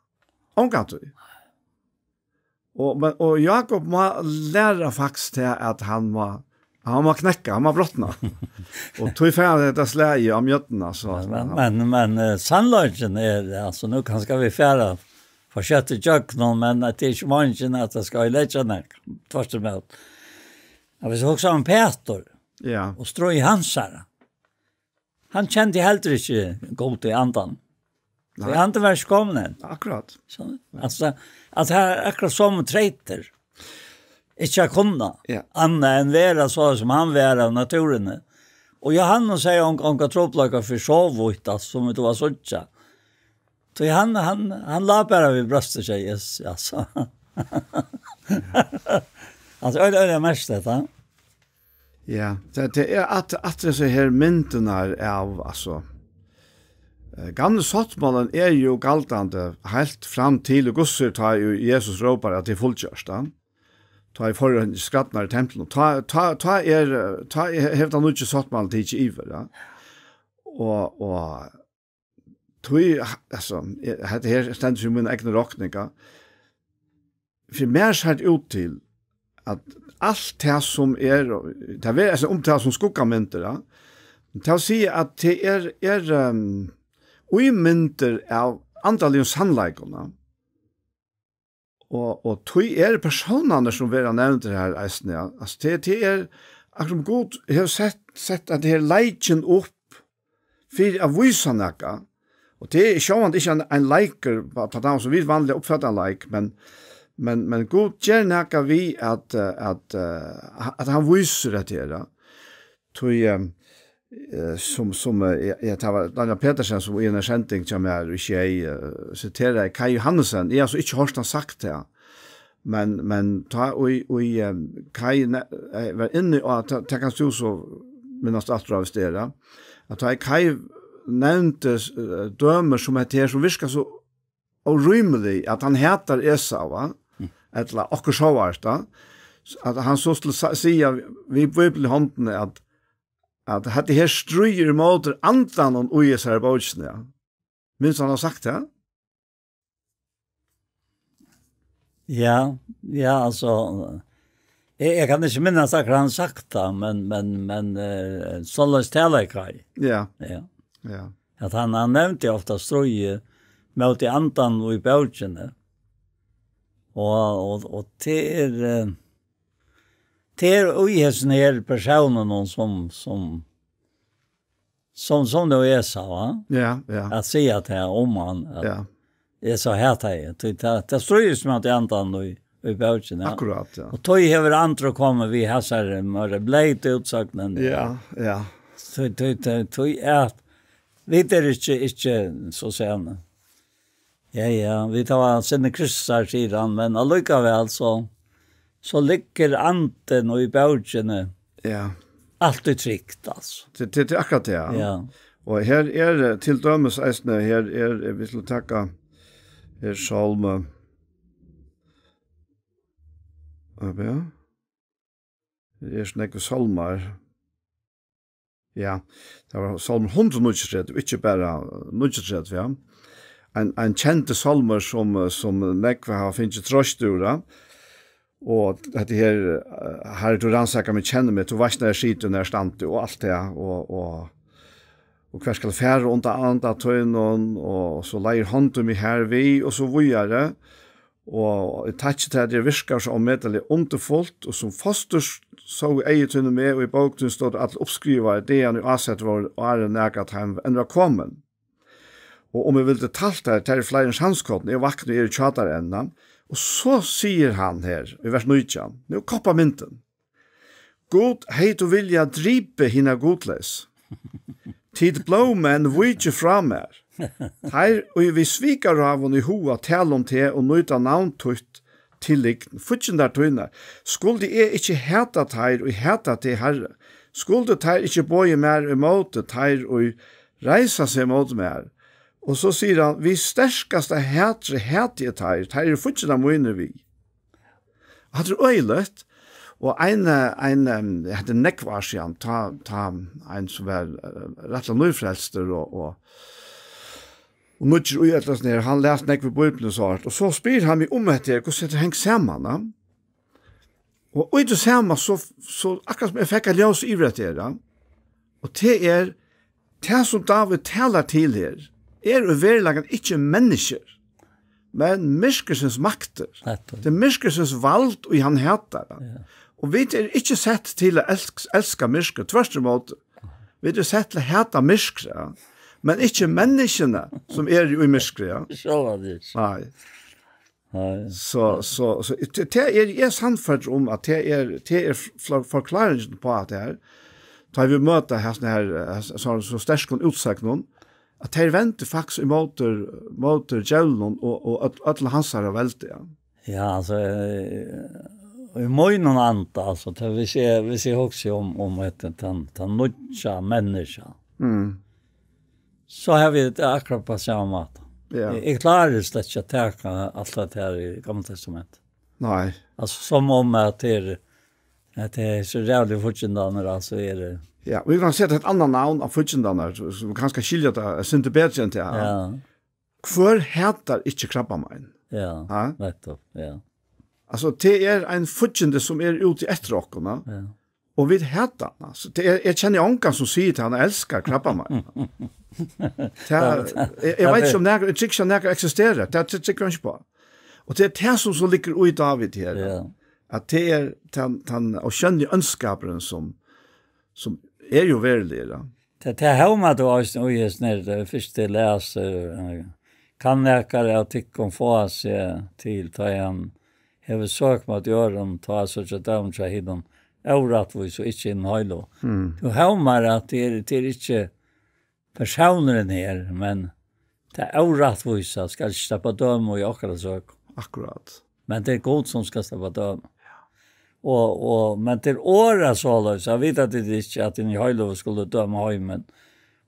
Ongantíð. Og, men, og Jakob má læra faktiskt til at hann má, hann má knekka, hann má brotna. Og tí fær hann hetta slagið á mjødina, so at Men, hann men, men, eh, sannleikin er, altso, nú kanska vit fara for skjótt ígjøgnum, men at tað er ikki meiningin at tað skal leggja nakað, tvørturímóti. Ja, hvis tú hugsar um Petur, ja, og stríð hansara, Hann kendi heldur ikki Gud í andan. Nei. Tí hann var ikki komin enn. Akkurát. So, altso, at her er akkurát sum treytir. Ikki at kunna. Ja. Annað enn vera so sum hann var av natúrini. Og Jóhannes hevði onga, onga trupulleika fyri so vítt, altso, sum vit var síggja. So hann, hann, hann lá bara við brjóstið, sigur Jesus, altso. Altso, øgiliga, øgiliga merkt hetta. Ja, tað, tað er at, at hesar her myndirnar av, altso, eh, gamli sáttmálin er jú galdandi heilt fram til Guds, tá ið Jesus rópar at tað er fullgjørt, tá. Tá ið forhøvdin skrædnar í templinum, tá, tá, tá er, tá er, hevur tann nýggi sáttmálin tikið yvir, ja. Og, og tí, altso, eg, hetta her stendur fyri mína egnu rokning, ja. Fyri mær sær tað út til, at alt tað sum er, tað er, altso, um tað sum skuggamyndir, ja. Men tað vil siga, at tað er, er, ehm, ímyndir av andaligum sannleikum, ja. Og, og tí eru persónarnir, sum verða nevndir her eisini, ja. Altso, tað, tað er, akkurát sum Gud hevur sett, sett at her leikin upp fyri at vísa nakað. Og tað er sjálvandi ikki ein, ein leikur á, á tann, sum vit vanliga uppfata ein leik, men, men, men Gud ger nakað við at, eh, at, eh, at hann vísir hetta her, ja. Tí, eh, eh, sum, sum, eh, eg, eg, tað var Daniel Petersen, sum í eini sending hjá mær í sjey, eh, siteraði Kaj Johannesen. Eg havi so ikki hoyrt hann sagt tað. Men, men tá í, í, eh, Kaj ne-, eh, var inni á, tá, tá kanst tú so minnast aftur av, hvis tað er, ja, at tá Kaj nevndi, eh, dømir sum hetta her, sum virkar so órímilig, at hann hatar Esau, va? Mm. Ella okkurt sovorðið, va? At hann so skuldi sa-, siga við Bíbliuna í hondini, at, at hetta her stríðir ímóti andanum í hesari bókini, ja. Minnist hann hevur sagt tað? Ja, ja, altso, eg, eg kann ikki minnast akkurát hann hevur sagt tað, men, men, men, eh, soleiðis talaði Kaj. Ja. Ja. Ja. At hann, hann nevndi ofta stríðið móti andanum í bókini. Og, og, og tað er, eh, tað er í hesum her persónunum sum, sum, sum, sum nú Esau, va? Ja, ja. At siga tað um hann, at Ja. Esau hataði, tí tað, tað stríðist móti andanum í, í bókini, ja. Akkurát, ja. Og tí hevur Andri komið við hasari meira bleitu útsøgnini. Ja, ja. Tí, tí, tí, tí at vit eru ikki, ikki so sena. Ja, ja, vit hava sinni Kristus her, sigur hann, men allíkavæl so, so liggur andin í bókini Ja. altíð trygt, altso. Tað, tað, tað er akkurát tað, ja. Ja. Og her er, eh, til dømis eisini, her er, eh, vit skulu taka her sálm, eh, ja. Her er so nógvir sálmar. Ja, tað var sálmur hundrað og níggjuogtretivu, ikki bara níggjuogtretivu, ja. Ein, ein kendur sálmur sum, sum nógv hava fingið trøst úr, ja. Og hetta her, eh, Harri, tú rannsakar meg, kennir meg, tú veitst nær eg siti og nær eg standi og alt tað, og, og, og hvar skal eg fara undan anda tínum, og so leiðir hond tú meg hervið, og so víðari. Og eg takki tær, at tað virkar so ómetaliga undurfult, og sum fostur sóu eygu tíni meg, og í bók tíni stóðu allir uppskrivaðir, dagarnir ið ásett vóru, áðrenn nakað av teimum enn var komið. Og um eg vildi talt tær, tær eru fleiri enn sandkorn, eg vakni og eg eri hjá tær enn. Og so sigur hann her, í vers nítjan, nú koppar myndin. Gud, hevði tú viljað dripið hina gudleysu. Tit blóðmenn, víkið frá mær. Teir, ið við svikaráðum í huga tala um teg og nýta navn títt til lygn, fíggindar tínar, skuldi eg ikki hata teir, ið hata teg, Harri? Skuldu teir ikki boðið mær ímóti, teir, ið reisa seg móti mær? Og so sigur hann, við sterkasta hatri hati eg teir, teir eru fíggindar mínir við. Hatta er øgiligt. Og ein, eh, ein, em, hetta er nógv ár síðan, tá, tá ein sum var, eh, rættiliga nýfrelstur og, og, og nýggjur í øllum hesum her, hann las nógv í Bíbliuni og so, og so spyr hann meg um hetta her, hvussu hetta hang saman, ja? Og í tí sama, so, so akkurát sum eg fekk eitt ljós yvir hetta her, ja? Og tað er, tað sum Dávid talar til her, er í veruleikanum ikki menniskjur, men myrkursins maktir. Nettupp. Tað er myrkursins vald, ið hann hatar. Ja. Og vit eru ikki sett til at elsk-, elska myrkur, tvørturímóti. Vit eru sett til at hata myrkrið, ja. Men ikki menniskjuni, sum eru í myrkri, ja. Sjálvandi. Nei. Nei. So, so, so, te-, te er, eg er sannførdur um, at te er, te er for-, forklaringin på at det her, tá vit møta her, sånn her, eh, so, so sterkum útsøgnum, at tey vendu faktiskt ímóti, móti djevlinum og, og øll, øll hansara veldi, ja. Ja, altso, eh, í mínum anda, altso, tað, hvis eg, hvis eg hugsi um, um eitt, tann, tann nýggja menniskja, Mm. so havi eg tað akkurát á sama máta. Ja. Eg, eg klári slett ikki at taka alt tað her í Gamla Testamenti. Nei. Altso, sum um at tað er, at tað er so ræðuliga fíggindarnir, altso, er tað. Ja, og vit kunnu seta eitt annað navn á fíggindarnar, so, so vit kanska skilja tað eitt sindur betri enn tað. Ja. Hvør hatar ikki krabbamein? Ja, Ha? nettupp, ja. Altso, tað er ein fíggindi sum er úti eftir okkum, ja. Ja. Og vit hata hann, altso. Tað er, eg kenni ongan sum sigur at hann elskar krabbamein. Tað, eg, eg veit ikki um nakar, eg trúgvi ikki at nakar eksisterar. Tað trúgvi eg ikki á. Og tað er tað sum so liggur í Dávid her, Ja. at tað er tann, tann ósjónligi óndskapurin sum, sum er jú veruligur, ja. Tað, tað hómar tú eisini í hesum her, eh, fyrst eg les, eh, kann nakar av tykkum fáa seg til, tá ið hann hevur søk móti øðrum, tá at søkja dóm hjá hinum órættvísu og ikki hinum heilagu. Mm. Tú hómar at tað er, tað er ikki persónurin her, men tað órættvísa skal ikki sleppa døma í okkara søk. Akkurát. Men tað er Gud, sum skal sleppa døma. Og, og, men tað er orðað soleiðis, at vita tit ikki, at hinir heilagu skulu døma heimin.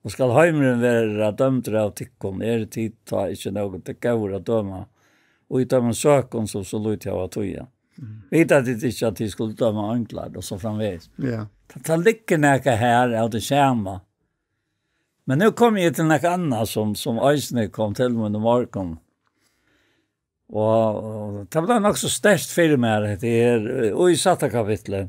Og skal heimurin vera dømdur av tykkum, eru tit tá ikki nóg góðir at døma, og í teimum søkum, sum so lítið hava at týða. Mm. Vita tit ikki, at tit skulu døma einglar, og so framvegis. Ja. Tað, tað liggur nakað her av tí sama. Men nú komi eg til nakað annað, sum, sum eisini kom til mín í morgun. Og, og tað bleiv nokk so sterkt fyri mær, hetta her, eh, í sætta kapitli.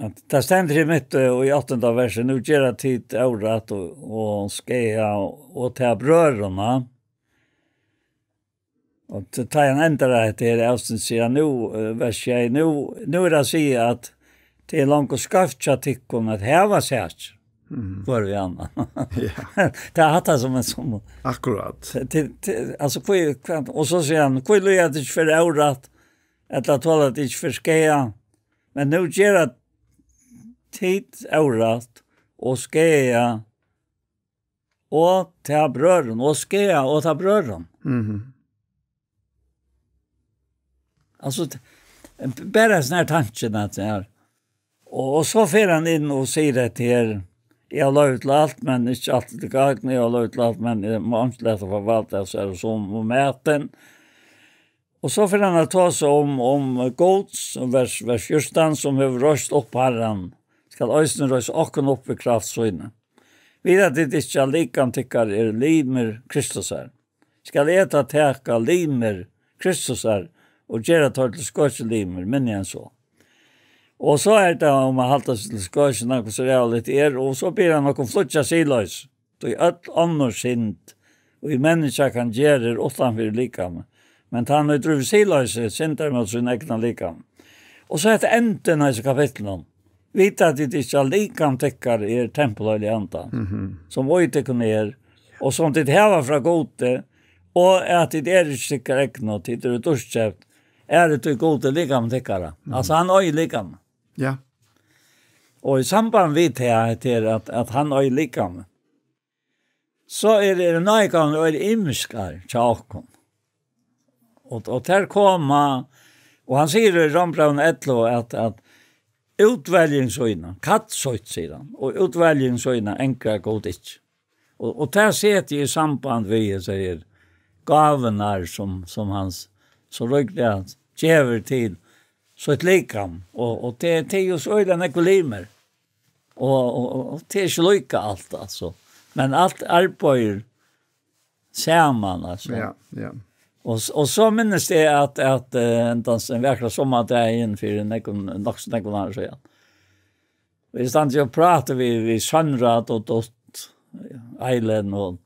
At tað stendur her mitt, eh, í áttanda versi: "Nú gera tit órætt og, og skaða og tað brøðrunum." Og t-, tá hann endar hetta her avsnitt, sigur hann nú, eh, vers sjey: "Nú, nú er at siga, at tað er longu skeivt hjá tykkum at hava sakir." Mhm. Hvør við annan. Ja. Tað er hatta sum er sum Akkurát. Til, til, altso, hví, hvat, og so sigur hann: "Hví líða tit ikki fyri órætt, ella tola tit ikki fyri skaða? Men nú gera tit órætt og skaða, og tað brøðrunum, og skaða, og tað brøðrunum." Mhm. Altso, t-, bara hesin her tankin at tað er. Og, og so fer hann inn og sigur hetta her: "Eg havi loyvi til alt, men ikki alt er til gagn. Eg havi loyvi til alt, men eg má einki lata forvalda av sær og sum og matin." Og so fer hann at tosa um, um Guds, vers, vers fjúrtan: "Sum hevur reist upp Harran, skal eisini reisa okkum upp við kraft síni. Vita tit ikki, at likam tykkara er limir Kristusar? Skal eta taka limir Kristusar og gera teir til skøkjulimir, minni enn so?" Og so er tað um at halda seg til skøkjuna, hvussu ræðuligt er, og so biður hann okkum flýggja siðloysi. Tí øll onnur synd, ið menniskja kann gera, er uttan fyri likamið. Men tann, ið drívur siðloysi, syndar móti sínum egna likami. Og so hetta endin á hesum kapitlinum: "Vita tit ikki, at likam tykkara er tempul Heilaga Andans, Mhm. sum í tykkum er, og sum tit hava frá Gudi, og at tit eru ikki tykkara egnu, tit eru dýrkeypt, ærið tí Gudi likam tykkara." Mhm. Altso, hann eigur likam. Ja. Og í samband við tað, hetta er at, at hann eigur likam, so er, eru náðigávurnar, eru ymiskar hjá okkum. Og, og tær koma, og hann sigur í Rómbrævinum ellivu, at, at útveljing sína, kall sítt, sigur hann, og útveljing sína angrar Gud ikki. Og, og tað seti eg í samband við, eg sigi, gávurnar, sum, sum hann s-, so ríkliga gevur til sítt likam. Og, og tað, tað er jú so øgiliga nógvir limir. Og, og, og, og tað er ikki líka alt, altso. Men alt arbeiðir saman, altso. Ja, ja. Og s-, og so minnist eg at, at, eh, ein dans-, ein vakra summardagin fyri nógvum, nokk so nógvum árum síðan. Vit standa og prata við, við Sónrad og dóttur Eileen, og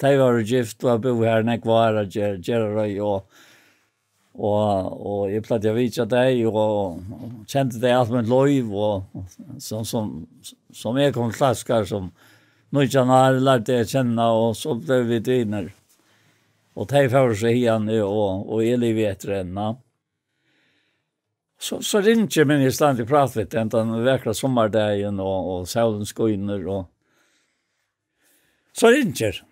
tey vóru gift og hava búð her nógv ár at ger-, gera røy, og, og, og eg plagdi at vitja tey, og, og kendi tey alt mítt lív, og, sum, sum, sum eg kom til klaskar sum nítjan ár, lærdi eg at kenna, og so bleiv vit vinir. Og tey fóru so hiðani, og, og eg livi eftir henni. So, so ringir, men eg standi og prati við tey, hendan vakra summardagin, og, og sólin skínur, og so ringir.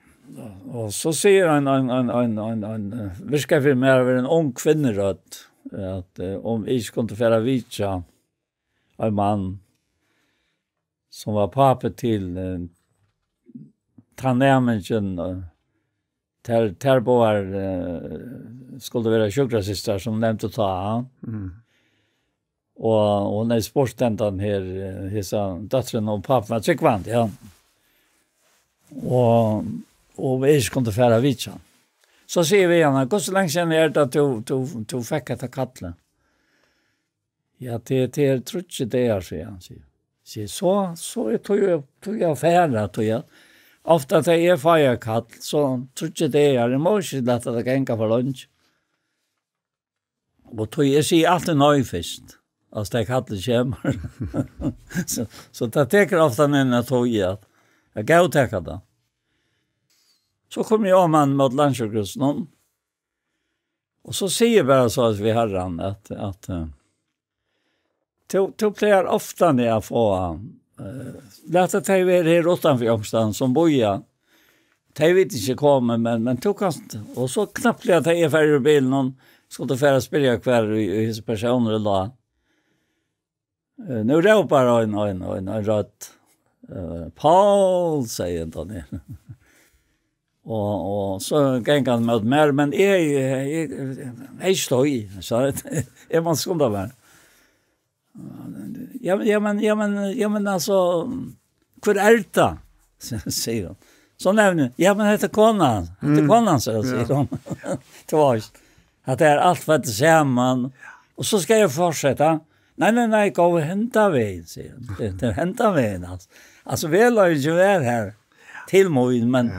Og so sigur ein, ein, ein, ein, ein, ein, eh, virkar fyri meg at vera ein ung kvinnurødd, at, eh, um eg ikki kundi fara at vitja ein mann, sum var pápi til, eh, tann næmingin, eh, tær, tær báðar, eh, skuldu vera sjúkrasystrar, sum nevndu tá. Mm. Og hon hevði spurt hendan her, eh, hesa dóttrina, um pápin var trúgvandi, ja. Og, og eg ikki kundi fara at vitja. So sigi eg við hana: "Hvussu langt síðan er tað, tú, tú, tú fekk hetta kallið?" "Ja, tað, tað er tríggir dagar síðan," sigur hon. Sigi: "So, so er tað jú, tað er jú fair, tað er. Ofta tá eg fái eitt kall, so tríggir dagar, eg má ikki lata tað ganga for leingi. Og tí eg sigi altíð nei fyrst, altso, tá kallið kemur." So, so tað tekur ofta eina tíð at, at góðtaka tað. So kom eg oman móti Landssjúkrahúsinum, og so sigi eg bara so við Harran at, at, eh, tú, tú plagar ofta at fáa, eh, lata tey vera her uttanfyri onkrastaðni sum bíða. Tey vita ikki komið, men, men tú kanst, og so knappliga tá eg fari úr bilinum, skuldi fara at spyrja hvar í, í hesi persónur lá. Eh, nú rópar ein, ein, ein, ein rødd. Eh, "Paul," segði hendan her. Og, og so gekk hann móti mær, men eg, eg, eg, eg stóð, so eg má skunda mær. "Ja, men, ja, men, ja, men, ja, men, altso, hvør er tað?" sigur hon. So nevni eg: "Ja, men hetta er konan, hetta er konan," so sigur hon. Tað var, at tað er alt føtt saman. Og so skal eg fortseta. "Nei, nei, nei, gå henda vegin," sigur hon. "Tað, tað er henda vegin, altso. Altso, vegleiðingin var her til mín, men,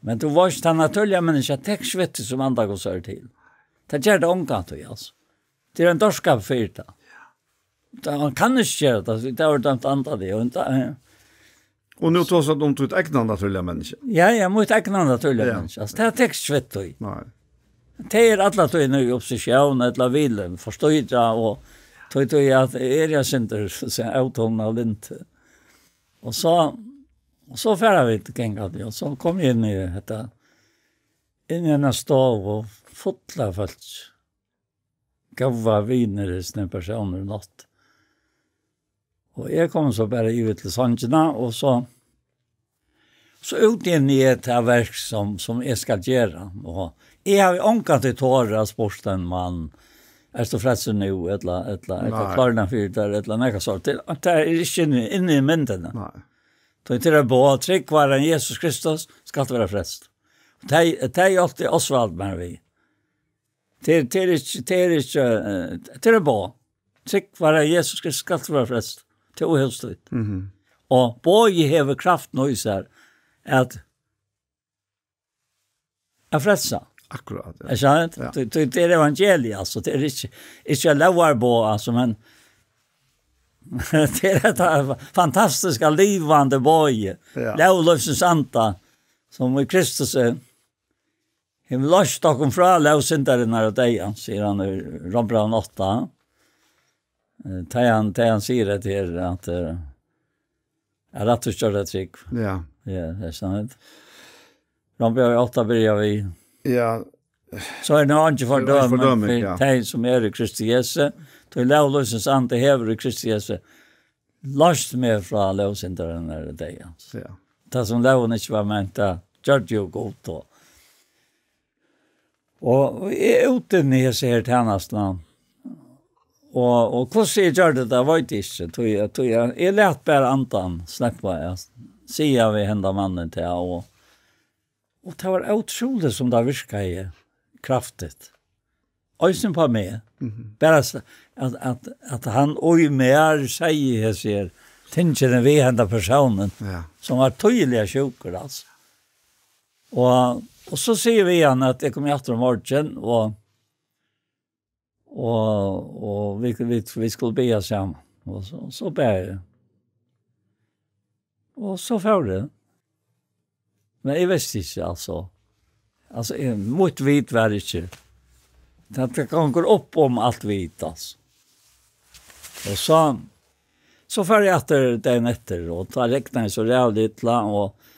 men tú veitst, tað natúrliga menniskja tekur svitti sum anda Guds er til. Tað ger tað ongantíð, altso. Tað er ein dárskapur fyri tað. Tað, hann kann ikki gera tað, tað var dømt andaliga, og tað, eh." Og nú tosar tú um títt egna natúrliga menniskja. Ja, ja, mítt egna natúrliga menniskja. Altso, tað tekur svitti í. Nei. Tey eru alla tíðina í opposisjón, ella vil forstýra, og tí, tí at eg eri eitt sindur, so, ótolnað lynt. Og so, og so fara vit gangandi, og so kom eg inn í hetta, inn í eina stovu, fulla av fólki. Góðar vinir, hesin persónur, nátt. Og eg kom so bara yvir til songina, og so, so útinni eg tað verk sum, sum eg skal gera. Og eg havi ongantíð torað at spurt ein mann: "Ert tú frelstur nú?" ella, ella, ella, nei, "Klárnar fyri tær?" ella nakað sovorðið. Tað, tað er ikki inni, inni í myndini. Nei. Tí tað er boð: "Trúgvar á Jesus Kristus, skalt vera frelst." Tað, tað hjálpti Osvald mær við. Tað er, tað er ikki, tað er ikki, eh, tað er boð. "Trúgvar á Jesus Kristus, skalt vera frelst, tú og hús títt." Mhm. Og boðið hevur kraftina í sær at, at frelsa. Akkurát, ja. Er sant? Ja. Tí, tí, tað er evangeliið, altso. Tað er ikki, ikki eitt lógarboð, altso, men tað er hetta fantastiska, livandi boðið. Ja. Lóglívsins anda, sum í Kristus er. "Hevur loyst okkum frá lóg syndarinnar og deyðans," sigur hann í Rómbrævinum átta. Eh, tá hann, tá hann sigur hetta her, at, eh, at rættvísgjørd av trúgv. Ja. Ja, tað er sant. Rómbrævið átta byrjar við: Ja. "So er nú eingin fordøming, fordøming, ja, fyri tey, sum eru í Kristi Jesu, tí lóglívsins andi hevur í Kristi Jesu loyst meg frá lóg syndarinnar og deyðans." Ja. Tað sum lógin ikki var ment, tað gjørdi jú Gud, og, og eg er úti í hesi her tænastuna. Og, og hvussu eg gjørdi tað, veit eg ikki. Tí, tí eg, eg læt bara andan sleppa, ja, siga við henda mannin til, og, og tað var ótrúligt sum tað virkaði kraftigt. Eisini uppá meg. Mhm. Bara s-, at, at, at hann og í mær segði hesi her tingini við henda persónin, ja, sum var týðiliga sjúkur, altso. Og, og so sigi eg við hann at eg komi aftur í morgin, og, og, og vit, vit, vit skulu biðja saman. Og so, so bað eg. Og so fór eg. Men eg visti ikki, altso. Altso, eg, mítt vit var ikki. Tað, tað gongur upp um alt vit, altso. Og so, so fór eg aftur dagin eftir, og tá regnaði so ræðuliga illa, og,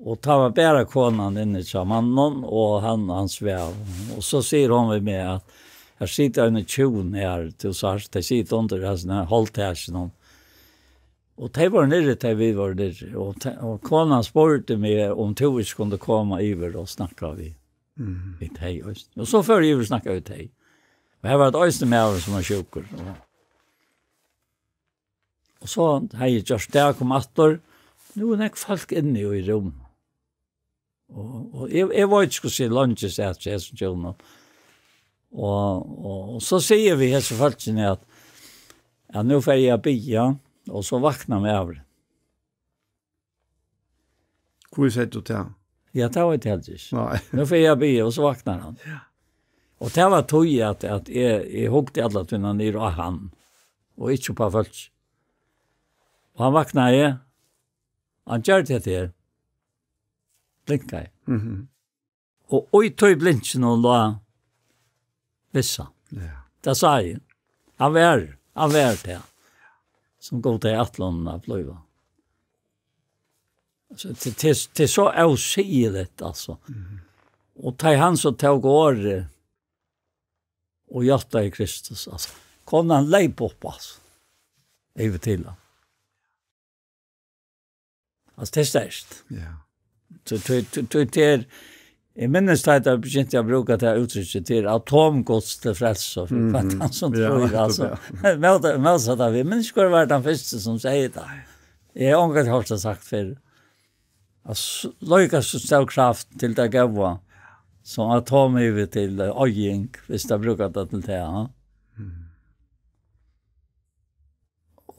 og tá var bara konan inni hjá manninum, og hann, hann svav. Og so sigur hon við meg, at her situr ein hjún her, tú sært, tey sita undir hasum her holdtakinum. Og tey vóru niðri, tey vit vóru niðri. Og, te- og konan spurdi meg, um tú ikki kundi koma yvir og snakka við, við tey, veist. Og so fór eg yvir og snakka við tey. Og her var eitt eisini maður, sum var sjúkur. Og, og so hevði eg gjørt tað, kom aftur. Nú er nógv fólk inni í rúm. Og, og eg, eg veit ikki, hvussu eg leingi sat hjá hesum hjúnum. Og, og, og so sigi eg við hesi fólkini, at, at nú fari eg at biðja, og so vaknar maðurin. Hví segði tú tað? Ja, tað veit eg heldur ikki. Nei. Nú fari eg at biðja, og so vaknar hann. Og tað var tí, at, at eg, eg hugdi alla tíðina niður á hann, og ikki upp á fólk. Og hann vaknaði, hann gjørdi hetta her. Blinkaði. Mhm. Og í tí blinkinum lá vissa. Ja. Tað sá eg. Hann var, hann var tað, sum Gud hevði ætlað honum at blíva. Altso, tað, tað, tað er so ósigiligt, altso. Og tá hann so tók orðið og játtaði Kristus, altso, konan leyp upp, altso, yvir til hann. Altso, tað er sterkt. Ja. So, tað, tað, tað, tað er, eg minnist, tá eg begynti at brúka tað úttrykket, tað er atomguds til frelsu, fyri hvat hann sum Ja, trýr, nettopp, altso. Mót-, mótsatt av, eg minnist, hvør var tann fyrsti, sum segði tað. Eg havi ongantíð hoyrt tað sagt fyrr. Altso, líka so stór kraft til tað góða, sum atom hevur til, eh, oyðing, viss tað brúkar tað til tað, ja.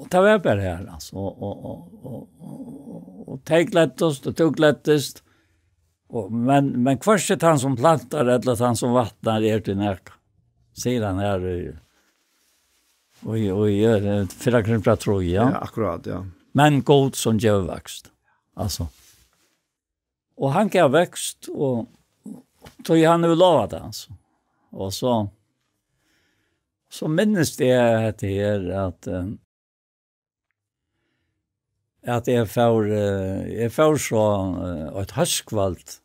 Og tað var bara her, altso. Og, og, og, og, og, og tey gleddust, og tú gleddist. Og, men, men hvørki tann sum plantar, ella tann sum vatnar, er til nakað, sigur hann her í, í, í, eh, fyrra Korintbræv trý, ja. Ja, akkurat, ja. Men Gud sum gevur vøkst. Altso. Og hann gav vøkst, og tí hann hevur lovað tað, altso. Og so, so minnist eg hetta her, at, eh, at eg fór, eh, eg fór so, eh, eitt hóskvøld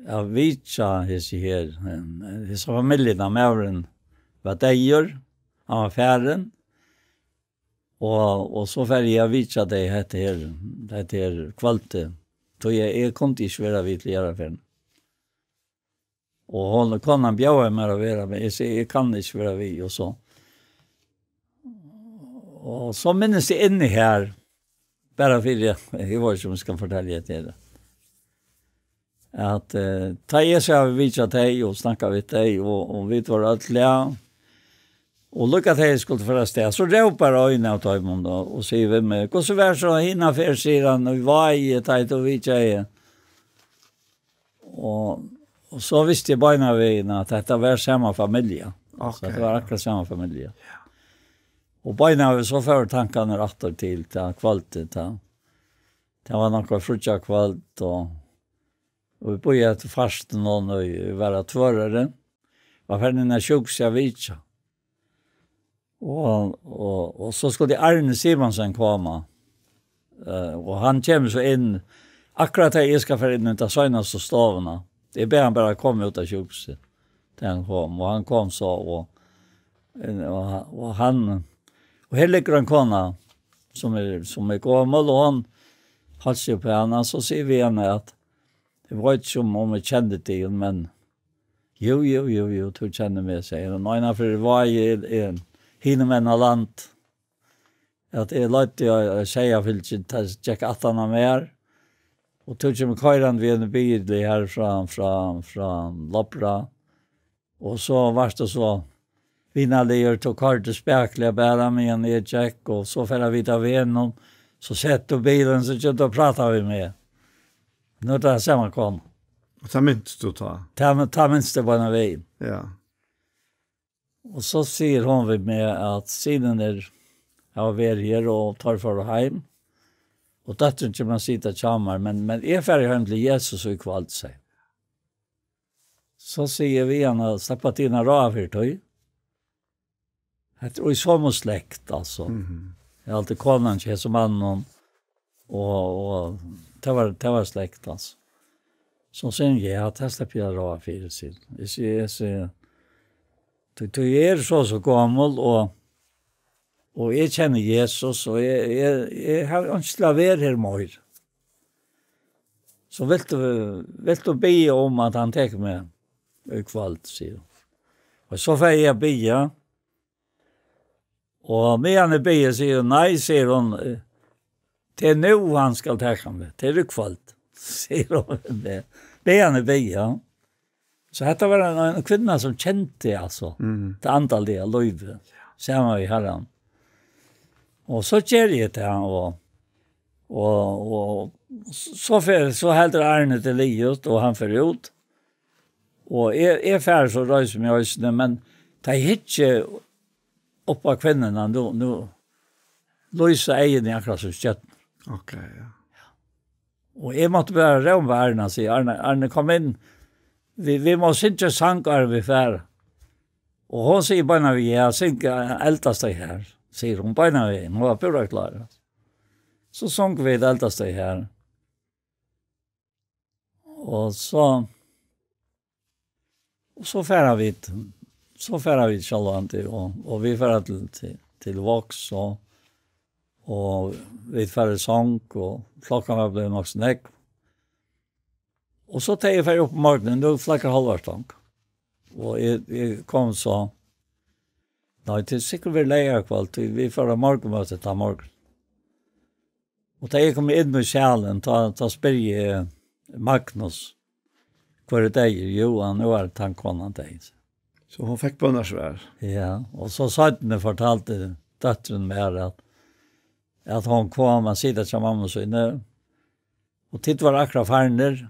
at vitja hesi her, eh, hesa familjuna, maðurin var deyður, hann var farin, og, og so fór eg at vitja tey hetta her, hetta her kvøldið, tí eg, eg kundi ikki vera við til jarðarferðina. Og hon, konan bjóðaði mær at vera, men eg sigi, eg kann ikki vera við, og so. Og so minnist eg inni her, bara fyri, eg veit ikki, um eg skal fortelja tað til, at, eh, tá eg so havi vitjað tey og snakkað við tey, og, og vit vóru øll glað, og líka tá eg skuldi fara av stað, so rópar ein av teimum, og, og sigur við meg: «Hvussu var so hina ferð?» sigur hann, «í Vági, tá ið tú vitjaði?» Og, og so visti eg beinanvegin, at hetta var sama familja. Altso, Ok. Tað var akkurát sama familja. Og beinanvegin so fóru tankarnir aftur til tað kvøldið, tá. Tað var nokk eitt fríggjakvøld, og, og vit bíðaðu eftir fastinum, og vit vóru á Tvøroyri. Var farin inn á sjúkrahúsið at vitja. Og, og, og so skuldi Arni Simonsen koma. Eh, og hann kemur so inn, akkurát tá eg skal fara inn í ta seinastu stovuna. Eg bað hann bara koma út av sjúkrahúsið, tá hann kom. Og hann kom so, og, og, og hann, og her liggur ein kona, sum er, sum er gomul, og hann heilsar upp á hana, so sigur við hana at, eg veit ikki um, um eg kenni teg, men jú, jú, jú, jú, tú kennir meg, sigur hon. Eina ferð var eg, eg, hinumegin á land, at eg leiddi á, á seyðafylgju, tað gekk aftan á mær, og tú kemur koyrandi við einum bili her frá, frá, frá Lopra, og so vart tú so vinarligur, tú koyrdi spakuliga bara meðan eg gekk, og so fer at vita vegnum, so sett tú bilin, so kemur tú og prátar við meg. Nú er tað sama kona. Og tað minst tú tá? Tað, tað minst eg beinanvegin. Ja. Og so sigur hon við meg, at synirnir hava verið her, og teir fóru heim. Og dóttirin kemur at sita hjá mær, men, men eg fari heim til Jesus í kvøld, segði. So sigi eg við hana, sleppa tit at ráða fyri tí? Hetta er í somu slekt, altso. Mhm. Eg haldi konan hjá hesum manninum, og, og tað var, tað var slekt, altso. So sigi eg, ja, tað sleppi eg at ráða fyri, sigi eg. Eg sigi, eg sigi, tí, tí eg eri so, so gomul, og, og eg kenni Jesus, og eg, eg, eg havi einki til at vera her meir. So vilt tú, vilt tú biðja um, at hann tekur meg í kvøld, sigur hon. Og so fari eg at biðja. Og meðan eg biðji, sigur hon, nei, sigur hon, eh, tað er nú hann skal taka meg, tað er í kvøld, sigur hon við meg. Meðan eg biðji, ja. So hetta var ein, ein kvinna sum kendi, altso, Mhm. tað andaliga lívið, saman við Harran. Og so geri eg tað, og, og, og so fer, so heldur Arne til liðugt, og hann fer út. Og eg, eg fari so reisi meg eisini, men tá eg hyggi upp á kvinnuna, nú, nú lýsa eyguni akkurát sum stjørnur. Ok, ja. Og eg mátti bara rópa Arne, siga, Arne, Arne, kom inn. Vi, vi má syngja sang, áðrenn vit fara. Og hon sigur beinanvegin, ja, syng, eh, Eldast tey her, sigur hon beinanvegin. Hon var púra klár. So sungu vit Eldast tey her. Og so, og so fara vit, so fara vit sjálvandi, og, og vit fara til, til, til Vágs, og, og vit fara í song, og klokkan var blivin nokk so nógv. Og so tá eg fari upp um morgunin, nú fløkar Hálvarstong. Og eg, eg kom so, nei, tað er sikkurt verið leygarkvøld, tí vit fara á morgunmøti tann morgun. Og tá eg kom inn í salin, tá, tá spyrji eg Magnus, hvør er deyður? Jú, hann, nú er tann konan deyð. So hon fekk bønarsvar. Ja, og so seinni fortaldi dóttirin mær, at, at hon kom at sita hjá mammu síni, og tit var akkurát farnir,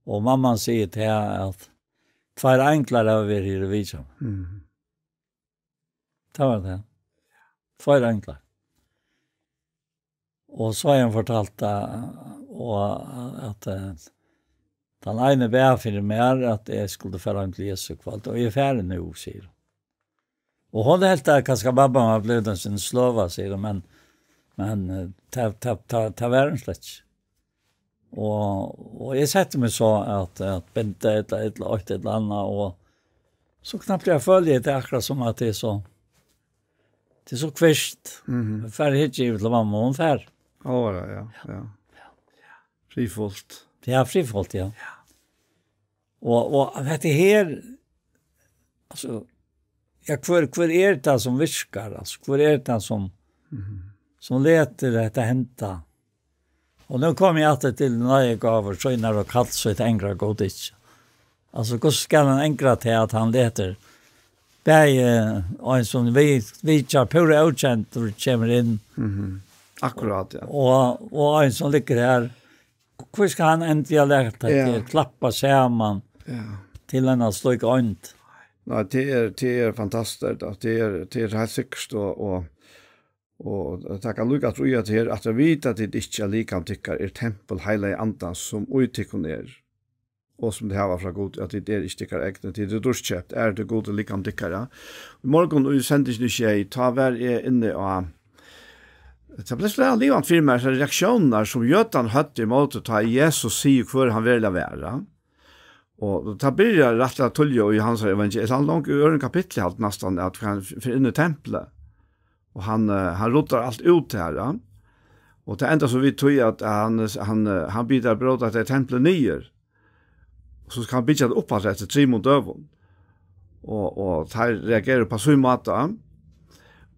og mamman sigur til hana, at tveir einglar hava verið her og vitjað meg. Mhm. Tað var tað. Tveir einglar. Og so hevði hon fortalt tað, og at, eh, tann eini bað fyri mær, at eg skuldi fara heim til Jesu í kvøld, og eg fari nú, sigur hon. Og hon helt at kanska babban var blivin ein sindur sløva, sigur hon, men, men, eh, tað, tað, tað, tað var hon slett ikki. Og, og eg setti meg so at, at binda ella, ella eitt ella annað, og so knappliga føli eg tað akkurát sum at tað er so, tað er so kvitt. Mhm. Fari eg ikki yvir til mammu, hon fer. Álvara, ja, ja. Friðfult. Ja, friðfult, ja. Og, og hetta her, altso, ja, hvør, hvør er tað sum virkar, altso, hvør er tað sum, Mhm. sum letur hetta henda? Og nú komi eg aftur til náðigávur, synar og kall, so eitt angrar Gud ikki. Altso, hvussu skal hann angra tað, at hann letur bæði ein sum vi, vitjar púra ókendur kemur inn, Mhm. Akkurát, ja. og, og ein sum liggur her, hví skal hann endiliga lata Ja. teg klappa saman Ja. til eina slíka eind? Nei, tað er, tað er fantastiskt, at tað er, tað er heilt sikkert, og, og, og tað kann líka trúgva at her, at vita at tit ikki, at likam tykkara er tempul heilaga andans, sum í tykkum er, og sum tit hava frá Gudi, at tit er ikki tykkara egnu, tit eru dýrkeypt, er til Gudi likam tykkara. Í morgun í sendingini sjey, tá var eg inni á, tað bleiv so livandi fyri mær, so reaktiónirnar, sum jødarnir høvdu ímóti, tá Jesus sigur, hvør hann veruliga var. Og tað byrjar rættiliga tíðliga í Jóhannesar evangelium, ella langt í øðrum kapitli, helt næstan, at hann fer inn í templið. Og hann, eh, hann ruddar alt út her, ja. Og tað endar so við tí, at hann, hann, eh, hann biður teir bróta tað templið niður. So skal hann byggja tað upp aftur eftir trimum døgum. Og, og teir reagera upp á sín máta.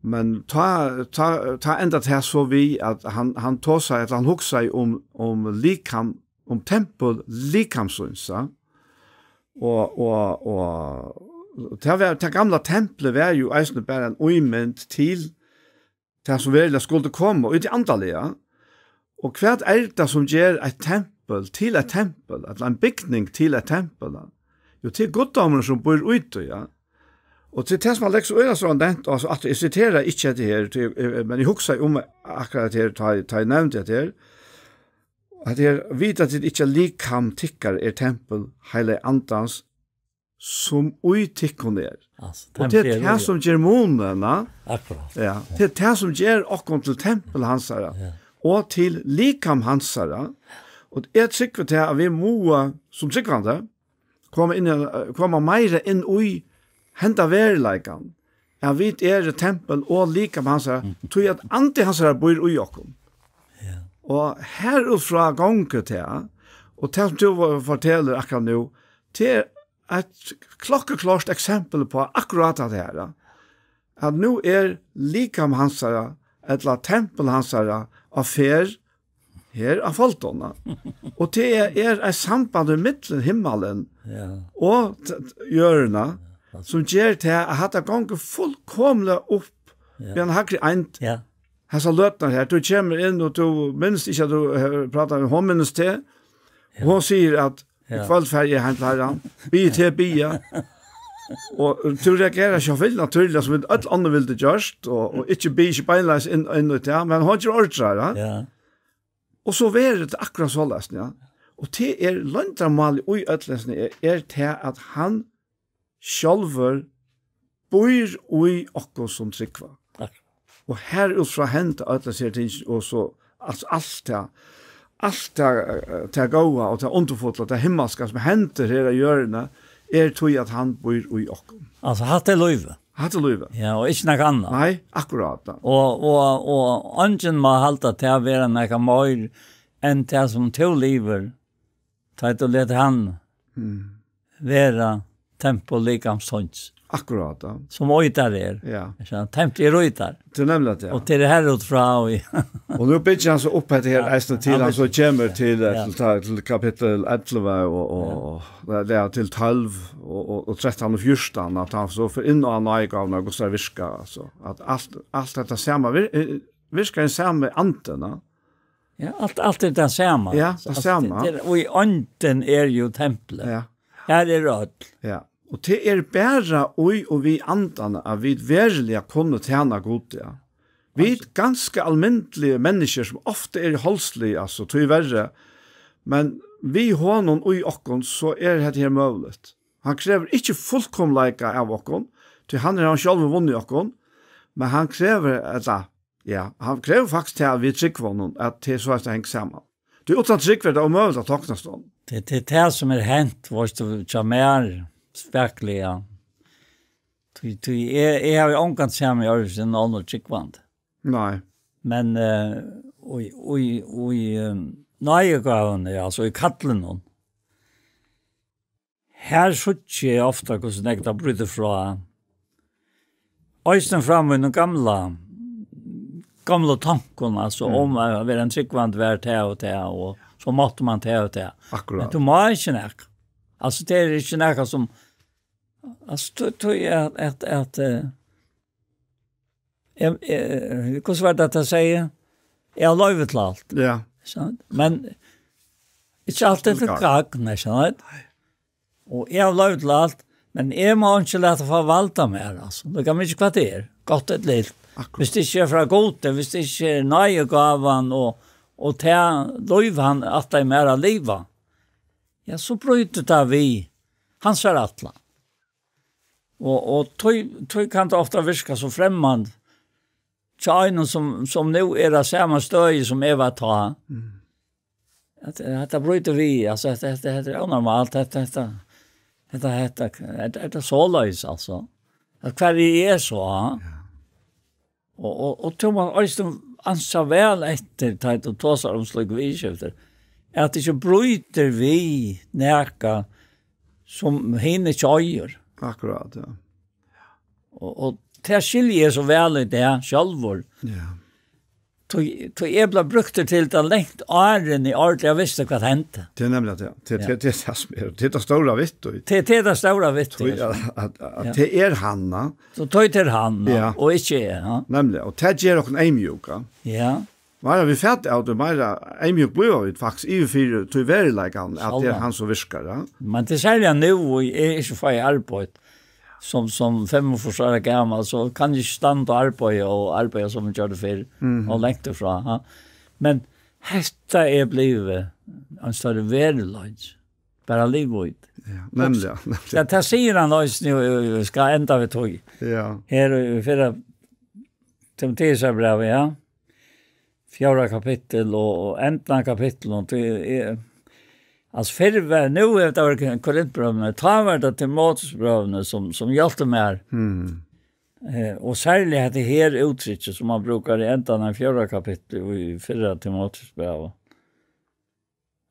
Men tá, tá, tá endar tað so við, at hann, hann tosar, ella hann hugsar um, um likam, um tempul likams síns, ja. Og, og, og tað var, tað gamla templið var jú eisini bara ein ímynd til tað, sum veruliga skuldi koma, í tí andaliga. Og hvat er tað, sum ger eitt tempul til eitt tempul, ella ein bygning til eitt tempul? Jú, tað er guddómurin, sum býr í tí, ja. Og til tað sum Alex Ólason nevnt, altso, at eg siteri ikki hetta her, tí, eh, men eg hugsaði um akkurát her, tá, tá eg nevndi hetta her, at her, vita tit ikki, at likam tykkara er tempul Heilaga Andans, sum í tykkum er. Altso, Og tað er tempel er tað, í sum ger munin, na? Akkurát. Ja, tað er tað, sum ger okkum til tempul hansara, Ja. og til likam hansara. Og eg trúgvi tað, at vit mugu, sum trúgvandi, koma inn í, koma meira inn í henda veruleikan, at vit eru tempul og likam hansara, Mm. tí at andi hansara býr í okkum. Ja. Og her út frá gongur tað, og tað sum tú fortelur akkurát nú, tað er eitt klokkuklárt eksempel á akkurát tað her, at nú er likam hansara, ella tempul hansara, á ferð her á Foltona. Og tað er, er eitt samband í millum himmalin Ja. og t-, t-, jørðina, Ja, sum ger tað at hatta gongur fullkomiliga upp Ja. við ein hægri eind. Ja. Hesa løtuna her, tú kemur inn, og tú minnist ikki, at tú hevur prátað við, hon minnist teg, og Ja. hon sigur at, í Ja. kvøld fari eg heim til Harran, biði teg biðja. Og tú reagerar sjálvfylgiliga natúrliga, sum vit øll onnur vildu gjørt, og, og ikki biðja, ikki beinleiðis inn, inn í tað, men hon ger ordrar, ja. Ja. Og so verður tað akkurát soleiðis, ja. Og tað er loyndarmálið í øllum hesum, er, er tað at hann sjálvur býr í okkum sum trúgva. Takk. Og her út frá henda øll hesi her ting, og so alt, alt tað, alt tað, eh, tað góða og tað undurfulla, tað himmalska sum hendir her á jørðini, er tí at hann býr í okkum. Altso, hatta er lívið. Hatta er lívið. Ja, og ikki nakað annað. Nei, akkurát, ja. Og, og, og eingin má halda tað at vera nakað meir enn tað sum tú livir, tá tú letur hann Mm. vera tempul likams tíns, Akkurát, ja. sum í tær er. Ja. Ikki sant? Tempul er í tær. Tað er nemliga tað, ja. Og tað er her út frá, og í Og nú byggir hann so upp hetta her Ja, eisini til hann hann so byggir, kemur ja, til, eh, ja. til, til, til kapittul ellivu og, og, Ja. og, ja, til tólv og, og, og trettan og fjúrtan, at hann so fer inn á náðigávuna, og hvussu tað virkar, altso. At alt, alt hetta sama vir-, eh, virkar í sami andin, ja. Ja, alt, alt er tað sama. Ja, tað Alt sama. er, og í andin er jú templið. Ja. Her er øll. Ja. Og tað er bara í og við andan, at vit veruliga kunnu tæna Gud, ja. Vit Altso. ganska almindiligu menniskjur, sum ofta eru holdslig, altso, tíverri, men við honum í okkum, so er hetta her møguligt. Hann krevur ikki fullkomleika av okkum, tí hann er hann sjálvur vunnið okkum, men hann krevur, ella, ja, hann krevur faktiskt til, at vit trúgva honum, at tað er so, at tað hengur saman. Tí uttan trúgv er tað ómøguligt at toknast honum. Tað, tað er tað, sum er hent, veitst tú, hjá mær, spakuliga. Tí, tí eg, eg havi ongan sama í øðrvísi enn onnur trúgvandi. Nei. Men, eh, og í, og í, og í, eh, náðigávuni, altso í kallinum, her síggi eg ofta, hvussu nógv tað brýtur frá. Eisini frá mínum gamla, gamla tankum, altso, Mm. um at vera ein trúgvandi var tað og tað, og so mátti man tað og tað. Akkurát. Men tú má ikki nakað. Altso, tað er ikki nakað sum, altso, tú, tú, at, at, at, eh, Eg, eg, hvussu var tað at siga? Eg havi loyvi til alt. Ja. Sant? Men ikki alt er til Til gagn. gagn, ikki sant? Og eg havi loyvi til alt, men eg má ikki lata forvalda mær, altso. Tað kann ikki hvat tað er, gott ella ilt. Akkurát. Hvis tað ikki er frá Gudi, hvis tað ikki er náðigávan og, og tað lív hann ætlaði mær at liva, ja, so brýtur tað við hansara ætlan. Og, og tí, tí kann tað ofta virka so fremmand hjá einum, sum, sum nú er á sama støði, sum eg var tá. Mm. At, at tað brýtur við, altso, at hetta, hetta er ónormalt, hetta, hetta, hetta, hetta, hetta, hetta er soleiðis, altso. At hvar eg er so, ha? Ja. Og, og, og tú mást eisini ansa væl eftir, tá tú tosar um slík viðurskifti, at tað ikki brýtur við nakað, sum hin ikki eigur. Akkurát, ja. Og, og tað skilji eg so væl í dag sjálvur. Ja. Tí, tí eg bleiv brúktur til tað langt áðrenn eg ordiliga visti, hvat hendi. Tað er nemliga tað. Tað, Ja. tað, tað er tað sum er. Tað er tað stóra vitt í. Tað, tað er tað stóra vitt í. Tí at, at, at Ja. tað er hann, ha? So tað er hann, ha? Ja. Og ikki eg, ha? Nemliga. Og tað ger okkum eyðmjúk, ha? Ja. Meira vit fata av tí, meira eyðmjúk blíva vit faktiskt yvir fyri tí veruleikan, at tað er Sjálvandi. hann sum virkar, ha? Men tað er serliga nú, og eg eri ikki fái arbeitt. sum, sum fimmogfýrs ára gamal, so kann eg ikki standa og arbeiða og arbeiða sum eg gjørdi fyrr, Mhm. og langt ifrá, ha. Men hetta er blivið ein størri veruleiki. Bara liva í tí. Ja, nemliga, nemliga. Ja, tað sigur hann eisini, og eg skal enda við tí. Ja. Her í fyrra Timoteusarbrævi, ja. Fjórða kapittul og, og endan av kapitlinum, og tí er, altso, fyrr var, nú er tað Korintbrøvini, tá var tað Timoteusbrøvini sum, sum hjálptu mær. Mm. Eh, og serliga hetta her úttrykki sum man brúkar í endan av fjórða kapitli í fyrra Timoteusbrævi.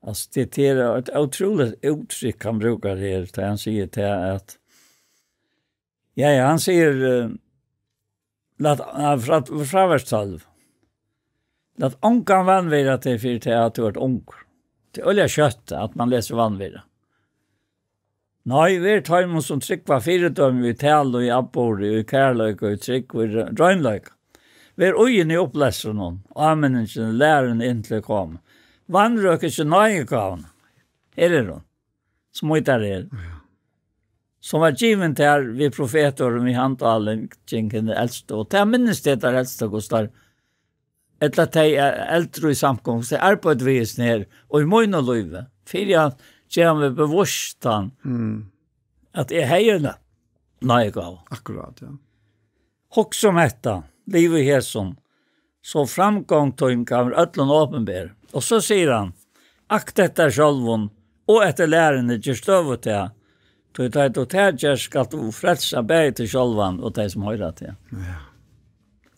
Altso, tað, tað er eitt ótrúligt úttrykk hann brúkar her, tá hann sigur tað at, ja, ja, hann sigur, eh, lat, eh, frá, frá vers tólv. Lat ongan vanvirða teg fyri tað at tú ert ungur. Tað er øgiliga skjótt at man lesur vanvirða. Nei, ver teimum sum trúgva fyridømi í talu, í atburði, í kærleika, í trúgv, í re-, reinleika. Ver íðin í upplestrinum, áminningini, læruni inntil eg komi. Vanrøk ikki náðigávuna. Her er hon. Sum í tær er. Ja. Sum var givin tær við profetorðum í handtáling hinna elstu. Og tað minnist eg tær elstu, hvussu tær, ella tey, eh, eldru í samkomu, tey arbeiddu við hesum her, og í mínum lívi, fyri at gera meg bevístan, Mm. at eg hevði na-, náðigávu. Akkurát, ja. Hugsa um hetta, liva í hesum, so framgongd tín kann vera øllum opinber. Og so sigur hann, akt eftir sjálvum og eftir læruni, ger støðugt tað, tí tá tú tað gert, skalt tú frelsa bæði teg sjálvan og tey, sum hoyra teg. Ja.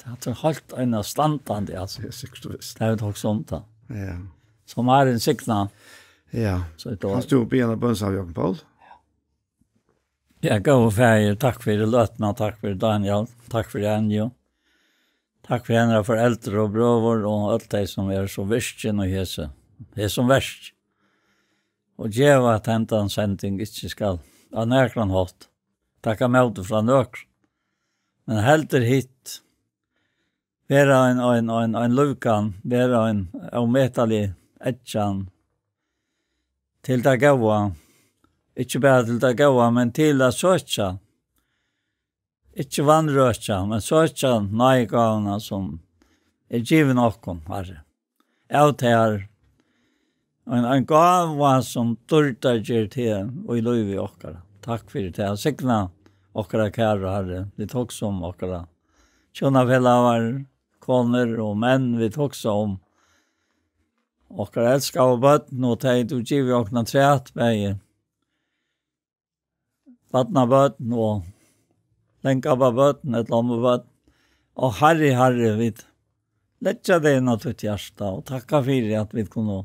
Tað er heilt einastandandi, altso. Tað er sikkurt og vist. Tað er tað, hugsa um tað. Ja. So Marin, signa. Ja. So er tað Kanst tú biðja eina bøn, Sámal Jákup Poul? Ja, góði Faðir, takk fyri løtuna, takk fyri Dánjal, takk fyri Anju. Takk fyri hennara foreldur og brøður og øll tey, sum eru so virkin í hesi, hesum verki. Og geva, at hendan sending ikki skal á nakran hátt taka móti frá nøkrum, men heldur hitt, vera ein, ein, ein, ein lívgan, vera ein ómetalig eggjan til tað góða, ikki bara til tað góða, men til at søkja, ikki vanrøkja, men søkja náðigávuna, sum er givin okkum, Harri. Av tær, ein, ein gáva, sum dýrdar ger teg í lívi okkara. Takk fyri tað. Signa okkara kæru, Harri. Vit hugsa um okkara hjúnafelagar, konur og menn. Vit hugsa um okkara elskaðu børn og tey, tú givið okkum afturat, bæði barnabørn og langababørn, ella ommubørn. Og Harri, Harri, vit leggja tey inn á títt hjarta og takka fyri, at vit kunnu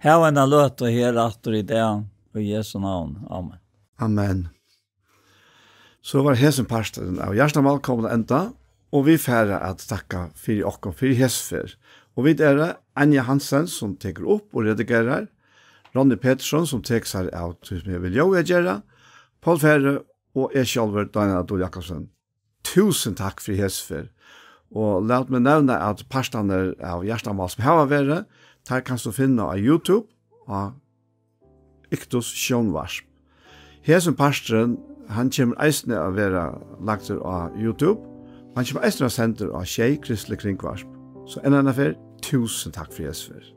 hava eina løtu her aftur í dag, í Jesu navn. Amen. Amen. So var hesin parturin av Hjartamál komin at enda, og vit fara at takka fyri okkum fyri hesa ferð. Og vit eru Anja Hansen, sum tekur upp og redigerar, Ronny Petersson, sum tekur sær av tí, sum hevur við ljóðið at gera, Poul Færø og eg sjálvur, Dánjal Dul Jakobsen. Túsund takk fyri hesa ferð. Og lat meg nevna, at partarnir av Hjartamál, sum hava verið, teir kanst tú finna á YouTube, á Iktus Sjónvarp. Hesin parturin, hann kemur eisini at vera lagdur á YouTube. Hann kemur eisini at vera sendur á sjey kristilig kringvarp. So enn eina ferð, túsund takk fyri hesa ferð.